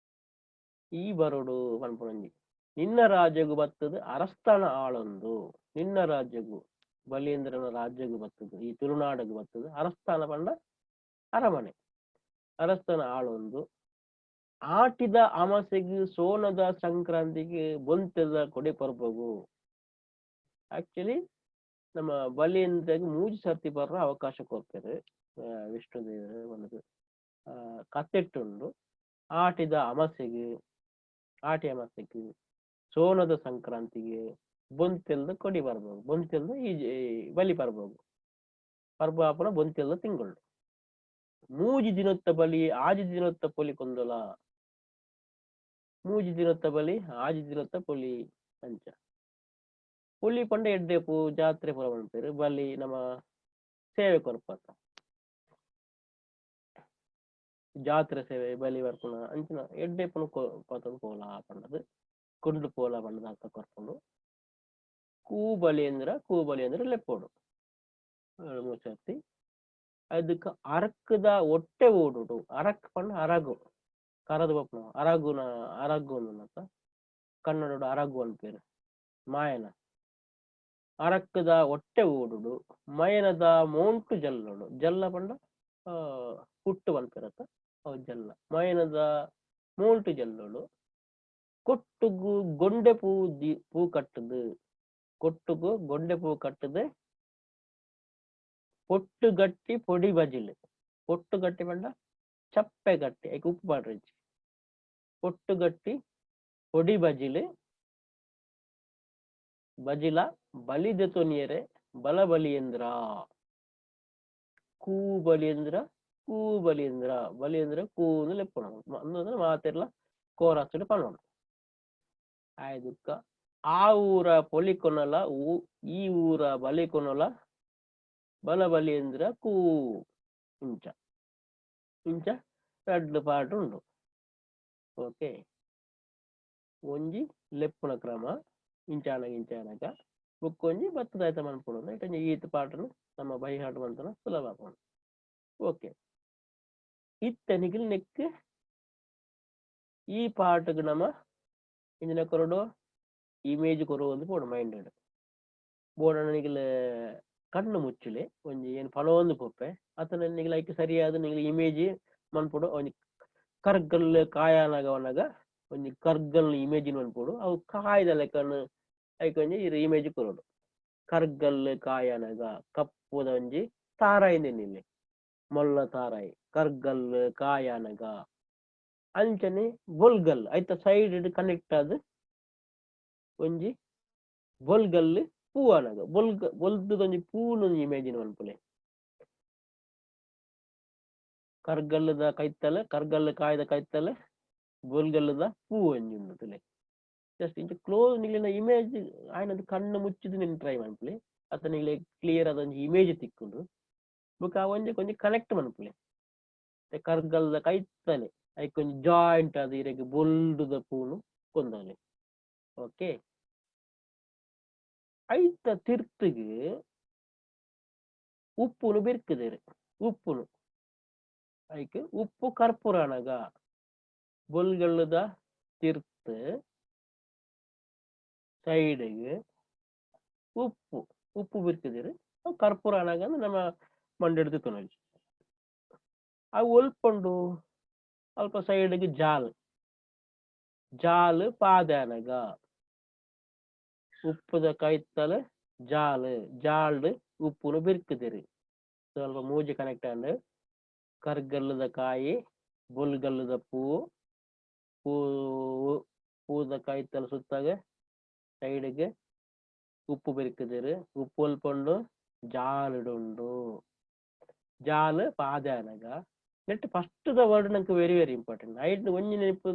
ಈ ಬರೊಡು ಪನ್ಪುನೊಂಜಿ ನಿನ್ನ ರಾಜ್ಯಗು ಬತ್ತದ್ ಅರಸ್ತಾನ ಆಳೊಂದು ನಿನ್ನ ರಾಜ್ಯಗು ಬಲೀಂದ್ರನ ರಾಜ್ಯಗು ಬತ್ತದ್ ಈ ತುಳುನಾಡುಗು ಬತ್ತದ್ ಅರಸ್ತಾನ ಪಂಡ ಅರಮನೆ ಅರಸ್ತಾನ ಆಳೊಂದು ಆಟಿದ ಅಮಾಸೆಗ್ ಸೋನದ ಸಂಕ್ರಾಂತಿಗ್ ಬೊಂತೆದ ಕೊಡಿ ಪರ್ಬೊಗು. ಆಕ್ಚುಲಿ ನಮ್ಮ ಬಲೀಂದ್ರಗ್ ಮೂಜಿ ಸರ್ತಿ ಬರ್ರ ಅವಕಾಶ ಕೊರ್ಪೆರ್ ವಿಷ್ಣು ದೇವೆರ್ ಪಂಡುದು ಕತೆಟ್ಟುಂಡು. ಆಟಿದ ಅಮಾಸೆಗ್ ಆಟಿ ಅಮಾಸೆಗ್ ಸೋನದ ಸಂಕ್ರಾಂತಿಗ್ ಬೊಂತೆಲ್ದ ಕೊಡಿ ಪರ್ಬೊಗು ಬೊಂತೆಲ್ದ ಈ ಬಲಿ ಪರ್ಬೊಗು ಪರ್ಬ ಆಪುನ ಬೊಂತೆಲ್ದ ತಿಂಗೊಳು. ಮೂಜಿ ದಿನೊತ್ತ ಬಲಿ ಆಜಿ ದಿನೊತ್ತ ಪೊಲಿ ಕೊಂದೊಲ ಮೂಜಿ ದಿನೊತ್ತ ಬಲಿ ಆಜಿ ದಿನೊತ್ತ ಪೊಲಿ ಅಂಚ ಪೊಲಿ ಪಂಡ ಎಡ್ಡೆಪು ಜಾತ್ರೆ ಪೂರ ಪನ್ಪೆರ್ ಬಲಿ ನಮ ಸೇವೆ ಕೊರ್ಪತ ಜಾತ್ರೆ ಸೇವೆ ಬಲಿ ಬರ್ಪುನ ಅಂಚಿನ ಎಡ್ಡೆಪುನು ಪತೊಂದು ಪೋಲ ಪಂಡದು ಕೊಂಡು ಪೋಲ ಪಂಡದು ಅರ್ಥ ಕೊರ್ಪುಂಡು. ಕೂಬಲಿಂದ್ರ ಕೂಬಲಿಂದ್ರ ಲೆಪ್ಪೋಡು ಮೂಸರ್ತಿ ಅದಕ್ಕೆ ಅರಕ್ಕದ ಒಟ್ಟೆ ಓಡುಡು ಅರಕ್ ಪಂಡ ಅರಗು ಕರದು ಪಪ್ಪುನ ಅರಗುನ ಅರಗು ಅಂದನತ ಕನ್ನಡಡು ಅರಗು ಅನ್ಪೇರು ಮಾಯನ ಅರಕ್ಕದ ಒಟ್ಟೆ ಓಡುಡು ಮಯನದ ಮೋಂಟು ಜಲ್ಲೋಡು ಜಲ್ಲ ಪಂಡ ಪುಟ್ಟು ಪನ್ಪೆರತ ಅವು ಜಲ್ಲ ಮಯನದ ಮೋಂಟು ಜಲ್ಲೋಡು ಕೊಟ್ಟುಗು ಗೊಂಡೆ ಪೂ the ಪೂ ಕಟ್ಟುದು ಕೊಟ್ಟುಗು ಗೊಂಡೆ ಪೂ ಕಟ್ಟುದು ಪೊಟ್ಟು ಗಟ್ಟಿ ಪೊಡಿ ಬಜಿಲ್ ಪೊಟ್ಟು ಗಟ್ಟಿ ಪಂಡ ಚಪ್ಪೆ ಗಟ್ಟಿ ಐಕ್ ಉಪ್ಪು ಪಾಡ್ರೆಜ್ಜಿ ಪೊಟ್ಟು ಗಟ್ಟಿ ಪೊಡಿ ಬಜಿಲ್ ಬಜಿಲ ಬಲಿ ದೆತೊನಿಯರೆ ಬಲ ಬಲಿಯೇಂದ್ರ. ಕೂ ಬಲಿಂದ್ರ, ಕೂ ಬಲಿಂದ್ರ, ಬಲಿಂದ್ರ ಕೂಂದು ಲೆಪ್ಪುನ ಅಂದು ಮಾತೆರ್ಲ ಕೋರಸುಡು ಪನೋಡು. ಆಯ್ದುಕ್ಕ ಆ ಊರ ಪೊಲಿಕೊನಲ ಈ ಊರ ಬಲಿಕೊನಲ ಬಲ ಬಲಿಂದ್ರ ಕೂ. ಇಂಚ ಇಂಚ ರಡ್ಡ್ ಪಾಠ ಉಂಡು. ಓಕೆ, ಒಂಜಿ ಲೆಪ್ಪುನ ಕ್ರಮ ಇಂಚಾನಗ ಇಂಚಾನಗ, ಬುಕ್ಕೊಂಜಿ ಬತ್ತದಾಯ್ತ ಮನ್ಪುಡು. ಇಟ್ಟಂಜಿ ಈತ್ ಪಾಠನು ನಮ್ಮ ಬೈಹಾಟ್ ಮಂತನ ಸುಲಭ ಆಪುಂಡು. ಓಕೆ, ಇತ್ತೆ ನಿಗಲ್ ನೆಕ್ ಈ ಪಾಠಗ್ ನಮ ಇಂಜಿನ ಕೊರಡು ಇಮೇಜ್ ಕೊರು ಒಂದು ಪೋಡು ಮೈಂಡ್ ಬೋಡಣ. ನಿಗಲ್ ಕಣ್ಣು ಮುಚ್ಚುಲೆ, ಒಂಜಿ ಏನು ಫಲವೊಂದು ಪೋಪೆ ಅತನ ನಿಗಲ್ ಐಕ್ ಸರಿಯಾದ ನಿಗಲ್ ಇಮೇಜ್ ಮನ್ಪುಡು. ಒಂಜಿ ಕರ್ಗಲ್ ಕಾಯನಗವನಗ ಒಂಜಿ ಕರ್ಗಲ್ ಇಮೇಜ್ ಮನ್ಪುಡು. ಅವು ಕಾಯ್ದ ಲೆಕ್ಕನು ಐಕ್ ಒಂಜಿ ಇಮೇಜ್ ಕೊರೊಡು. ಕರ್ಗಲ್ ಕಾಯನಗ ಕಪ್ಪುದ ಒಂಜಿ ತಾರಾಯಿ ನಿನ್ನೆ ಮೊಲ್ಲ ತಾರಾಯಿ ಕರ್ಗಲ್ ಕಾಯನಗ. ಅಂಚನೆ ಬೊಲ್ಗಲ್ ಐತ ಸೈಡ್ ಕನೆಕ್ಟ್ ಆದ್ ಒಂಜಿ ಬೊಲ್ಗಲ್ ಪೂವನಗ ಬೊಲ್ಗ ಬೊಲ್ದುದೊಂಜಿ ಪೂನು ಇಮೇಜಿನ್ ಮನ್ಪುಲೆ. ಕರ್ಗಲ್ಲದ ಕೈತಲೆ, ಕರ್ಗಲ್ಲು ಕಾಯ್ದ ಕೈತಲೆ ಬೊಲ್ಗಲ್ಲದ ಪೂ ಒಂಜಿ ಉಂಡು ತುಲೆ. ಜಸ್ಟ್ ಇಂಚ ಕ್ಲೋಸ್ ನಿಗ್ಲಿನ ಇಮೇಜ್ ಆಯ್ನದು ಕಣ್ಣು ಮುಚ್ಚಿದ್ ನಿನ್ ಟ್ರೈ ಮನ್ಪುಲೆ. ಅತ್ತ ನಿಗ್ಲೆ ಕ್ಲಿಯರ್ ಆದ ಒಂಜಿ ಇಮೇಜ್ ತಿಕ್ಕುಂಡು. ಬೊಕ ಆ ಒಂಜಿ ಒಂಜಿ ಕನೆಕ್ಟ್ ಮನ್ಪುಲೆ. ಕರ್ಗಲ್ದ ಕೈತಲೆ ಐಕ್ ಒಂಜಿ ಜಾಯಿಂಟ್ ಆದ್ ಇರೆಗ್ ಬೊಲ್ದುದ ಪೂನು ಕೊಂದಲೆ. ಓಕೆ, ಐತ ತಿರ್ತುಗು ಉಪ್ಪುನು ಬಿರ್ಕುದೆರ್. ಉಪ್ಪುನು ಐಕ್ ಉಪ್ಪು ಕರ್ಪೂರನಗ ಬೊಲ್ಗಲ್ಲದ ತಿರ್ತು ಸೈಡ್ಗ್ ಉಪ್ಪು ಉಪ್ಪು ಬಿರ್ಕುದೆರ್. ಅವು ಕರ್ಪೂರ ಅನಗ ನಮ್ಮ ಮಂಡೆಡ್ ತುನೊಲಿ. ಅವು ಒಲ್ಪುಂಡು ಅಲ್ಪ ಸೈಡ್ಗ್ ಜಾಲ್ ಜಾಲ್ ಪಾದೆ ಅನಗ ಉಪ್ಪುದ ಕೈತಲ್ ಜಾಲ್ ಜಾಲ್ಡ್ ಉಪ್ಪುನು ಬಿರ್ಕುದೆರ್. ಸ್ವಲ್ಪ ಮೂಜಿ ಕನೆಕ್ಟ್ ಆಂಡ್. ಕರ್ಗಲ್ಲದ ಕಾಯಿ, ಬೊಲ್ಗಲ್ಲದ ಪೂ, ಪೂ ಪೂದ ಕೈತಲ್ ಸುತ್ತಾಗ ಸೈಡ್ಗ್ ಉಪ್ಪು ಬಿರ್ಕುದೆರ್. ಉಪ್ಪು ಒಲ್ಪುಂಡು ಜಾಲ್ಡ್ ಉಂಡು. ಜಾಲ್ ಪಾದೆ ಅನಗ ನೆಟ್ ಫಸ್ಟ್ ದ ವರ್ಡ್ ನಂಕ್ ವೆರಿ ವೆರಿ ಇಂಪಾರ್ಟೆಂಟ್. ಐಟ್ ಒಂಜಿ ನೆನಪು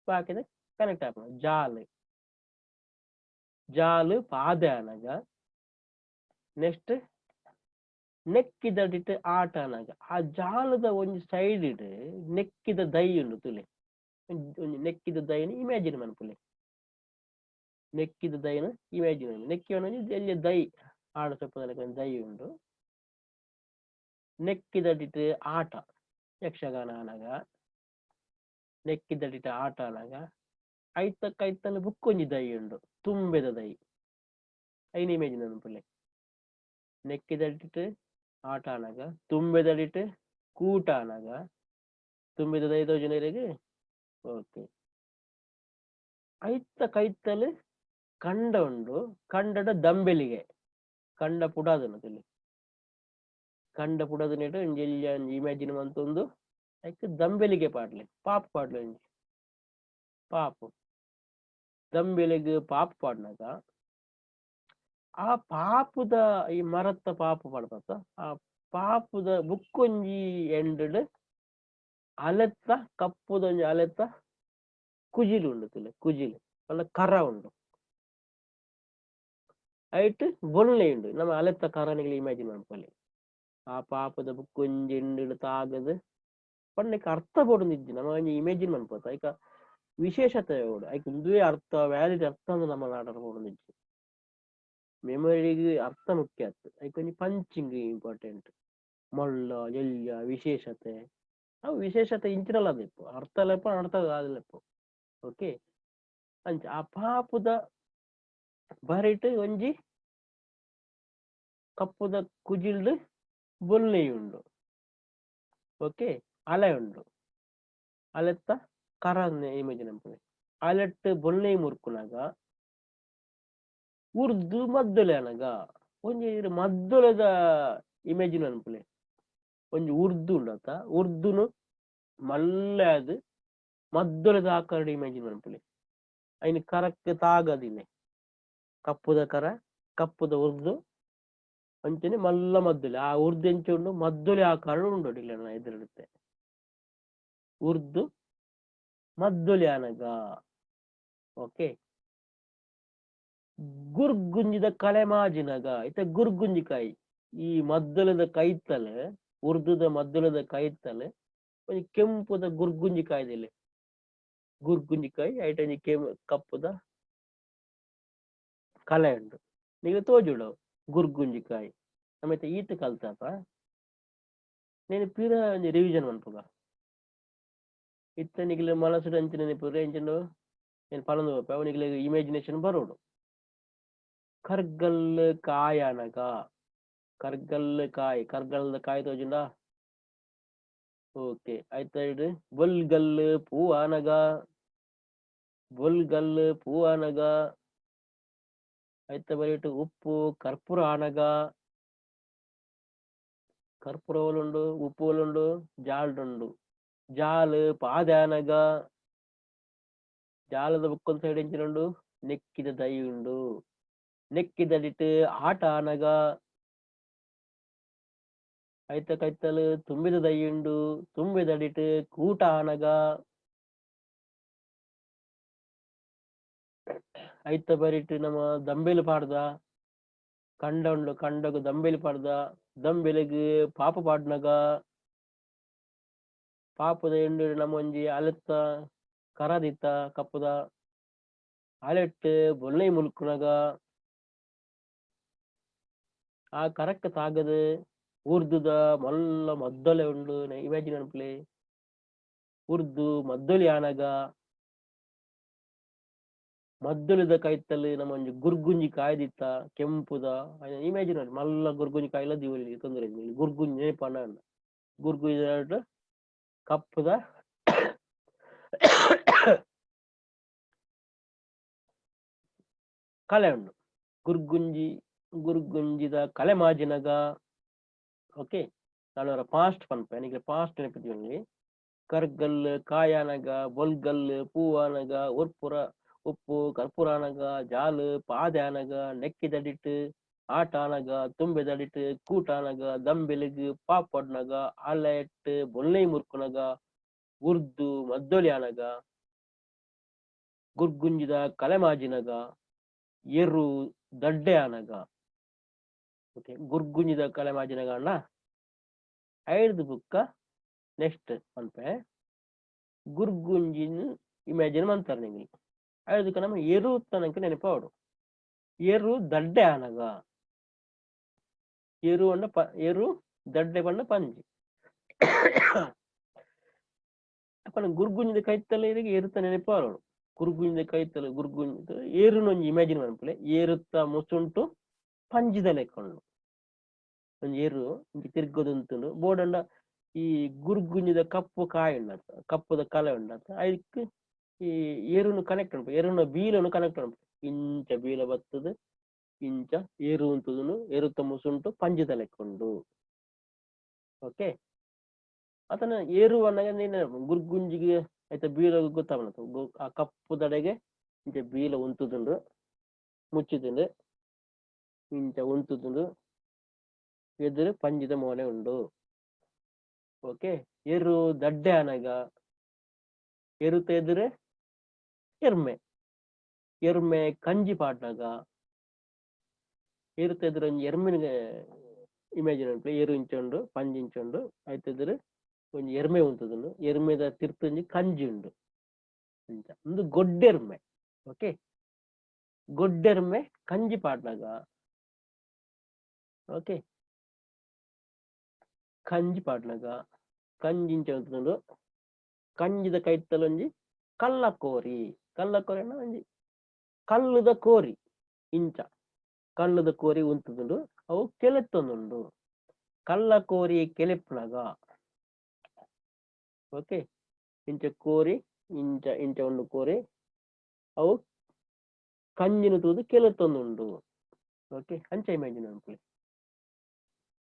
ಬಾಕಿದ ಕನೆಕ್ಟ್ ಆಪುಂಡು. ಜಾಲ್ ಜಾಲ್ ಪಾದೆ ಅನಗ. ನೆಕ್ಸ್ಟ್ ನೆಕ್ಕಿದಡಿಟ್ ಆಟ ಅನಗ ಆ ಜಾಲದ ಒಂಜಿ ಸೈಡ್ ನೆಕ್ಕಿದ ದೈ ಉಂಡು ತುಲೆ. ಒಂಜಿ ನೆಕ್ಕಿದ ದೈನ್ ಇಮ್ಯಾಜಿನ್ ಮನ್ಪುಲೆ. ನೆಕ್ಕಿದ ದೈನ್ ಇಮ್ಯಾಜಿನ್ ನೆಕ್ಕಿ ಒಂಜಿ ಎಲ್ಯ ದೈ ಆಡ ಸೊಪ್ಪುದ ಒಂಜಿ ದೈ ಉಂಡು. ನೆಕ್ಕಿದಡಿಟ್ ಆಟ ಯಕ್ಷಗಾನ ಅನಗ ನೆಕ್ಕಿದಡಿಟ್ ಆಟ ಅನಗ ಐತ ಕೈತಲ್ ಬುಕ್ಕೊಂಜಿ ದೈ ಉಂಡು ತುಂಬೆದ ದೈ. ಐನ್ ಇಮೇಜಿನ್ ಮನ್ಪುಲೆ. ನೆಕ್ಕಿದಡಿಟ್ ಆಟ ಅನಗ ತುಂಬೆದಡಿಟ್ ಕೂಟ ಅನಗ ತುಂಬಿದ ದೈ ತೋಜುನರೆಗ್. ಓಕೆ, ಐತ ಕೈತಲ್ ಕಂಡ ಉಂಡು. ಕಂಡದ ದಂಬೆಲಿಗೆ ಕಂಡ ಪುಡಾದನ ತುಲೆ. ಕಂಡ ಪುಡಾದನೆಟ್ ಒಂಜಿ ಎಲ್ಯ ಒಂಜಿ ಇಮ್ಯಾಜಿನ್ ಮಂತೊಂದು ಐಕ್ ದಂಬೆಲಿಗೆ ಪಾಡ್ಲೆ, ಪಾಪ್ ಪಾಡ್ಲೆ ಒಂಜಿ ಪಾಪು. ದಂಬೆಲಿಗ್ ಪಾಪ್ ಪಾಡ್ನಗ ಆ ಪಾಪುದ ಈ ಮರತ್ತ ಪಾಪು ಪಾಡ್ಪತ್ತ ಆ ಪಾಪುದ ಬುಕ್ಕೊಂಜಿ ಎಂಡ್ ಅಲೆತ್ತ ಕಪ್ಪುದ ಒಂಜಿ ಅಲೆತ್ತ ಕುಜಿಲು ಉಂಡು ತುಲೆ. ಕುಜಿಲು ಪಂಡ ಕರ ಉಂಡು. ಐಟ್ ಬೊಲ್ಲೆ ಉಂಡು. ನಮ್ಮ ಅಲೆತ್ತ ಕರನಿಗೆ ಇಮ್ಯಾಜಿನ್ ಮನ್ಪೊಲಿ. ಆ ಪಾಪದ ಬುಕ್ಕೊಂಜಿ ಎಂಡ್ ತಾಗದ್ ಪಂಡ ಅರ್ಥ ಬೋಡು ಇಜ್ಜಿ. ನಮ್ಮ ಒಂಜಿ ಇಮೇಜಿನ್ ಮನ್ಪೊತ ಐಕ ವಿಶೇಷತೆ ಬೋಡು. ಐಕ್ ಉಂದುವೇ ಅರ್ಥ ವ್ಯಾಲಿಡ್ ಅರ್ಥ ಅಂದ್ ನಮ್ಮ ನಾಟಕ ಬೋಡು ಇಜ್ಜಿ. ಮೆಮೊರಿಗೆ ಅರ್ಥ ಮುಖ್ಯ ಆತ್. ಐಕ್ ಒಂಜಿ ಪಂಚಿಂಗ್ ಇಂಪಾರ್ಟೆಂಟ್. ಮೊಳ್ಳ ಎಲ್ಯ ವಿಶೇಷತೆ ಅವು ವಿಶೇಷತೆ ಇಂಚಿನಲ ಅದಿಪ್ಪು ಅರ್ಥ ಲೆಪ್ಪ ಅರ್ಥ ಆದಿಲೆಪ್ಪು. ಓಕೆ, ಅಂಚ ಆ ಪಾಪುದ ಬರಿಟ್ ಒಂಜಿ ಕಪ್ಪುದ ಕುಜಿಲ್ಡ್ ಬೊಲ್ನೆಯ್ ಉಂಡು. ಓಕೆ, ಅಲೆ ಉಂಡು. ಅಲೆತ್ತ ಕರ ಇಮೇಜ್ ನಮ್ಪುನೆ. ಅಲೆಟ್ ಬೊಲ್ನೆಯ್ ಮುರ್ಕುನಗ ಉರ್ದು ಮದ್ದೊಲೆ ಅನಗ ಒಂಜಿ ಮದ್ದೊಲೆದ ಇಮೇಜ್ ಅನ್ಪುಲೆ. ಒಂಜಿ ಉರ್ದು ಉಂಡು ಅತ್ತ ಉರ್ದುನು ಮಲ್ಲೆ ಆದ್ ಮದ್ದೊಲೆದ ಆಕಾರಡ್ ಇಮೇಜಿನ್ ಮನ್ಪುಲೆ. ಐನ್ ಕರಕ್ ತಾಗದಿನೆ ಕಪ್ಪುದ ಕರ ಕಪ್ಪುದ ಉರ್ದು. ಅಂಚನೆ ಮಲ್ಲ ಮದ್ದೊಲಿ ಆ ಉರ್ದು ಎಂಚ ಉಂಡು ಮದ್ದೊಲಿ ಆಕಾರ ಉಂಡು ಇಲ್ಲ ಎದುರಿಡುತ್ತೆ ಉರ್ದು ಮದ್ದೊಲಿ ಆನಗ. ಓಕೆ, ಗುರ್ಗುಂಜಿದ ಕಲೆ ಮಾಜಿನಗ ಇತ್ತೆ ಗುರ್ಗುಂಜಿಕಾಯಿ ಈ ಮದ್ದಲದ ಕೈತಲ್ ಉರ್ದುದ ಮದ್ದಲದ ಕೈತಲ್ ಒಂಜಿ ಕೆಂಪುದ ಗುರ್ಗುಂಜಿಕಾಯ್ದಿಲ್ಲ ಗುರ್ಗುಂಜಿಕಾಯಿ ಐಟ್ ಒಂಜಿ ಕಪ್ಪುದ ಕಲೆ ಉಂಡು ನಿಗ ತೋಜುಡು ಗುರ್ಗುಂಜಿಕಾಯಿ ನಮೈತೆ ಈತ ಕಲ್ತಾಪ నేను ಪಿರ ಒಂಜಿ ರಿವಿಷನ್ ಮನ್ಪುಗ ಇತ್ತೆ ನಿಗಲ ಮನಸ್ಸುಡು ಅಂಚಿನ ನೆನಪು ಎಂಚಿನ నేను ಪನೊಂದು ಪೋಪೆ ಅವು ನಿಗಲ ಇಮ್ಯಾಜಿನೇಷನ್ ಬರೋಡು. ಕರ್ಗಲ್ಲು ಕಾಯನಗ ಕರ್ಗಲ್ಲು ಕಾಯಿ ಕರ್ಗಲ್ದ ಕಾಯಿ ತೋಜುಂಡ. ಓಕೆ, ಆಯ್ತು. ಬೊಲ್ಗಲ್ಲು ಪೂವಾನಗ ಬೊಲ್ಗಲ್ಲು ಪೂವಾನಗ ಐತ ಬರಿಟ್ಟು ಉಪ್ಪು ಕರ್ಪೂರ ಆನಗ ಕರ್ಪೂರ ಓಲುಂಡು ಉಪ್ಪು ಓಲುಂಡು ಜಾಲ್ಡುಂಡು ಜಾಲು ಪಾದೆ ಆನಗ ಜಾಲದ ಬುಕ್ಕೊಂದ್ ಸೈಡ್ ಎಂಚಿನ ನೆಕ್ಕಿದ ದೈ ಉಂಡು ನೆಕ್ಕಿದಡಿಟ್ ಆಟ ಆನಗ ಐತ ಕೈತಲ್ ತುಂಬಿದ ದೈ ಉಂಡು ತುಂಬಿದಡಿಟ್ ಕೂಟ ಆನಗ ಐತ ಬರಿಟ್ ನಮ್ಮ ದಂಬೆಲು ಪಾಡ್ದ ಕಂಡ ಉಂಡು ಕಂಡಗು ದಂಬೆಲು ಪಾಡ್ದ ದಂಬೆಲೆಗ್ ಪಾಪ ಪಾಡ್ನಗ ಪಾಪದ ಎಂಡು ನಮ್ಮ ಒಂಜಿ ಅಲೆತ್ತ ಕರದಿತ್ತ ಕಪ್ಪುದ ಅಲೆಟ್ ಬೊಲ್ಲೈ ಮುಲ್ಕುನಗ ಆ ಕರಕ್ ತಾಗದು ಉರ್ದುದ ಮಲ್ಲ ಮದ್ದಲೆ ಉಂಡು ಇಮ್ಯಾಜಿನ್ ಅನ್ಪ್ಲೆ ಉರ್ದು ಮದ್ದೊಲಿ ಆನಗ ಮದ್ದೊಲಿದ ಕೈತಲ್ ನಮ್ಮ ಒಂಜಿ ಗುರ್ಗುಂಜಿ ಕಾಯ್ದಿತ್ತ ಕೆಂಪುದ ಇಮ್ಯಾಜಿನ್ ಮಲ್ಲ ಗುರ್ಗುಂಜಿ ಕಾಯಿಲ ದೀವೊಲಿ ತೊಂದರೆ ಗುರ್ಗುಂಜಿ ನೆನಪಂಡ ಗುರ್ಗುಂಜಿ ಕಪ್ಪುದ ಕಲೆ ಉಂಡು ಗುರ್ಗುಂಜಿ ಗುರ್ಗುಂಜಿದ ಕಲೆ ಮಾಜಿನಗ. ಓಕೆ, ನಾನು ಪಾಸ್ಟ್ ಪನ್ಪೆ ನಿಗೆ ಪಾಸ್ಟ್ ನೆನಪಿದ್ದೀವಿ. ಕರ್ಗಲ್ ಕಾಯಾನಗ ಬೊಲ್ಗಲ್ ಪೂವಾನಗ ಉರ್ಪುರ ಉಪ್ಪು ಕರ್ಪೂರಾನಗ ಜಾಲು ಪಾದೆ ಆನಗ ನೆಕ್ಕಿದಡಿಟ್ ಆಟ ಆನಗ ತುಂಬೆದಡಿಟ್ ಕೂಟಾನಗ ದಂಬೆಲಿಗ್ ಪಾಪಡ್ನಗ ಅಲೆಟ್ ಬೊಲ್ನೈ ಮುರ್ಕುನಗ ಉರ್ದು ಮದ್ದೊಲಿ ಆನಗ ಗುರ್ಗುಂಜಿದ ಕಲೆಮಾಜಿನಗ ಎರು ದಡ್ಡೆ ಆನಗ. ಓಕೆ, ಗುರ್ಗುಂಜಿದ ಕಲೆಮಾಜಿನಗ ಅಣ್ಣ ಐದು ಬುಕ್ಕ ನೆಕ್ಸ್ಟ್ ಪನ್ಪೆ ಗುರ್ಗುಂಜಿನ ಇಮ್ಯಾಜಿನ್ ಮಂತಾರೆ ನಿಂಗೆ ಐದಕ್ಕೆ ನಮ್ಮ ಎರು ತನಕ ನೆನಪಾವಡು ಎರು ದಡ್ಡೆ ಆನಗ ಎರು ಅಂಡ ಎರು ದಡ್ಡೆ ಬಣ್ಣ ಪಂಜಿ ಅಪ್ಪನ ಗುರ್ಗುಂಜಿದ ಕೈತಲ್ಲ ಇರಿಗೆ ಎರುತ್ತ ನೆನಪಾವಡು ಗುರ್ಗುಂಜಿದ ಕೈತಲ್ಲ ಗುರ್ಗುಂಜಿ ಏರುನೊಂಜಿ ಇಮ್ಯಾಜಿನ್ ಮನ್ಪುಲೆ ಏರುತ್ತ ಮುಸುಂಟು ಪಂಜಿದ ಲೆಕ್ಕೊಂಡು ಒಂಜಿ ಏರು ಇಂಚಿ ತಿರ್ಗದುಂತುಂಡು ಬೋಡಂಡ ಈ ಗುರ್ಗುಂಜಿದ ಕಪ್ಪು ಕಾಯಿ ಉಂಡತ್ತ ಕಪ್ಪುದ ಕಲೆ ಉಂಡತ್ತ ಐಕ್ ಈ ಏರುನು ಕನೆಕ್ಟ್ ಉಂಟು ಏರುನ ಬೀಲನು ಕನೆಕ್ಟ್ ಉಂಟು ಇಂಚ ಬೀಲ ಬತ್ತದ ಇಂಚ ಏರು ಉಂತುದುನು ಏರುತ್ತ ಮುಸುಂಟು ಪಂಜಿದ ಲೆಕ್ಕೊಂಡು. ಓಕೆ, ಆತನ ಏರು ಅನ್ನಾಗ ನೀನು ಗುರ್ಗುಂಜಿಗೆ ಆಯ್ತ ಬೀಲ ಗೊತ್ತಾವಣ ಆ ಕಪ್ಪು ದಡೆಗೆ ಇಂಚ ಬೀಲ ಉಂತುದುಂಡು ಮುಚ್ಚಿದುಂಡು ಇಂಚ ಉಂತುದುಂಡು ಎದುರು ಪಂಜಿದ ಮೋನೆ ಉಂಡು. ಓಕೆ, ಎರು ದಡ್ಡೆ ಆನಗ ಎರುತ ಎದುರು ಎರ್ಮೆ ಎರ್ಮೆ ಕಂಜಿ ಪಾಡ್ನಗ ಎರುತ ಎದುರು ಒಂಜಿ ಎರ್ಮಿನ ಇಮ್ಯಾಜಿನ್ ಅನ್ಪುಲೆ ಎರು ಇಂಚ ಉಂಡು ಪಂಜಿ ಇಂಚ ಉಂಡು ಐತ ಎದುರು ಒಂಜಿ ಎರ್ಮೆ ಉಂತುದುಂಡು ಎರ್ಮೆದ ತಿರ್ತು ಒಂಜಿ ಕಂಜಿ ಉಂಡು ಇಂಚ ಉಂದು ಗೊಡ್ಡೆರ್ಮೆ. ಓಕೆ, ಗೊಡ್ಡೆರ್ಮೆ ಕಂಜಿ ಪಾಡ್ನಗ. ಓಕೆ, ಕಂಜಿ ಪಾಡ್ನಗ ಕಂಜಿ ಇಂಚ ಉಂತುದುಂಡು ಕಂಜಿದ ಕೈತಲ್ ಒಂಜಿ ಕಲ್ಲಕೋರಿ ಕಲ್ಲಕೋರಿ ಅನ್ನ ಒಂಜಿ ಕಲ್ಲುದ ಕೋರಿ ಇಂಚ ಕಲ್ಲುದ ಕೋರಿ ಉಂತುದುಂಡು ಅವು ಕೆಲೆತ್ತೊಂದುಂಡು ಕಲ್ಲಕೋರಿ ಕೆಲೆಪ್ಪುನಗ. ಓಕೆ, ಇಂಚ ಕೋರಿ ಇಂಚ ಇಂಚ ಉಂಡು ಕೋರಿ ಅವು ಕಂಜಿನ ತೂದು ಕೆಲೆತ್ತೊಂದುಂಡು. ಓಕೆ, ಅಂಚ ಇಮ್ಯಾಜಿನ್ ಅನ್ಪುಲೆ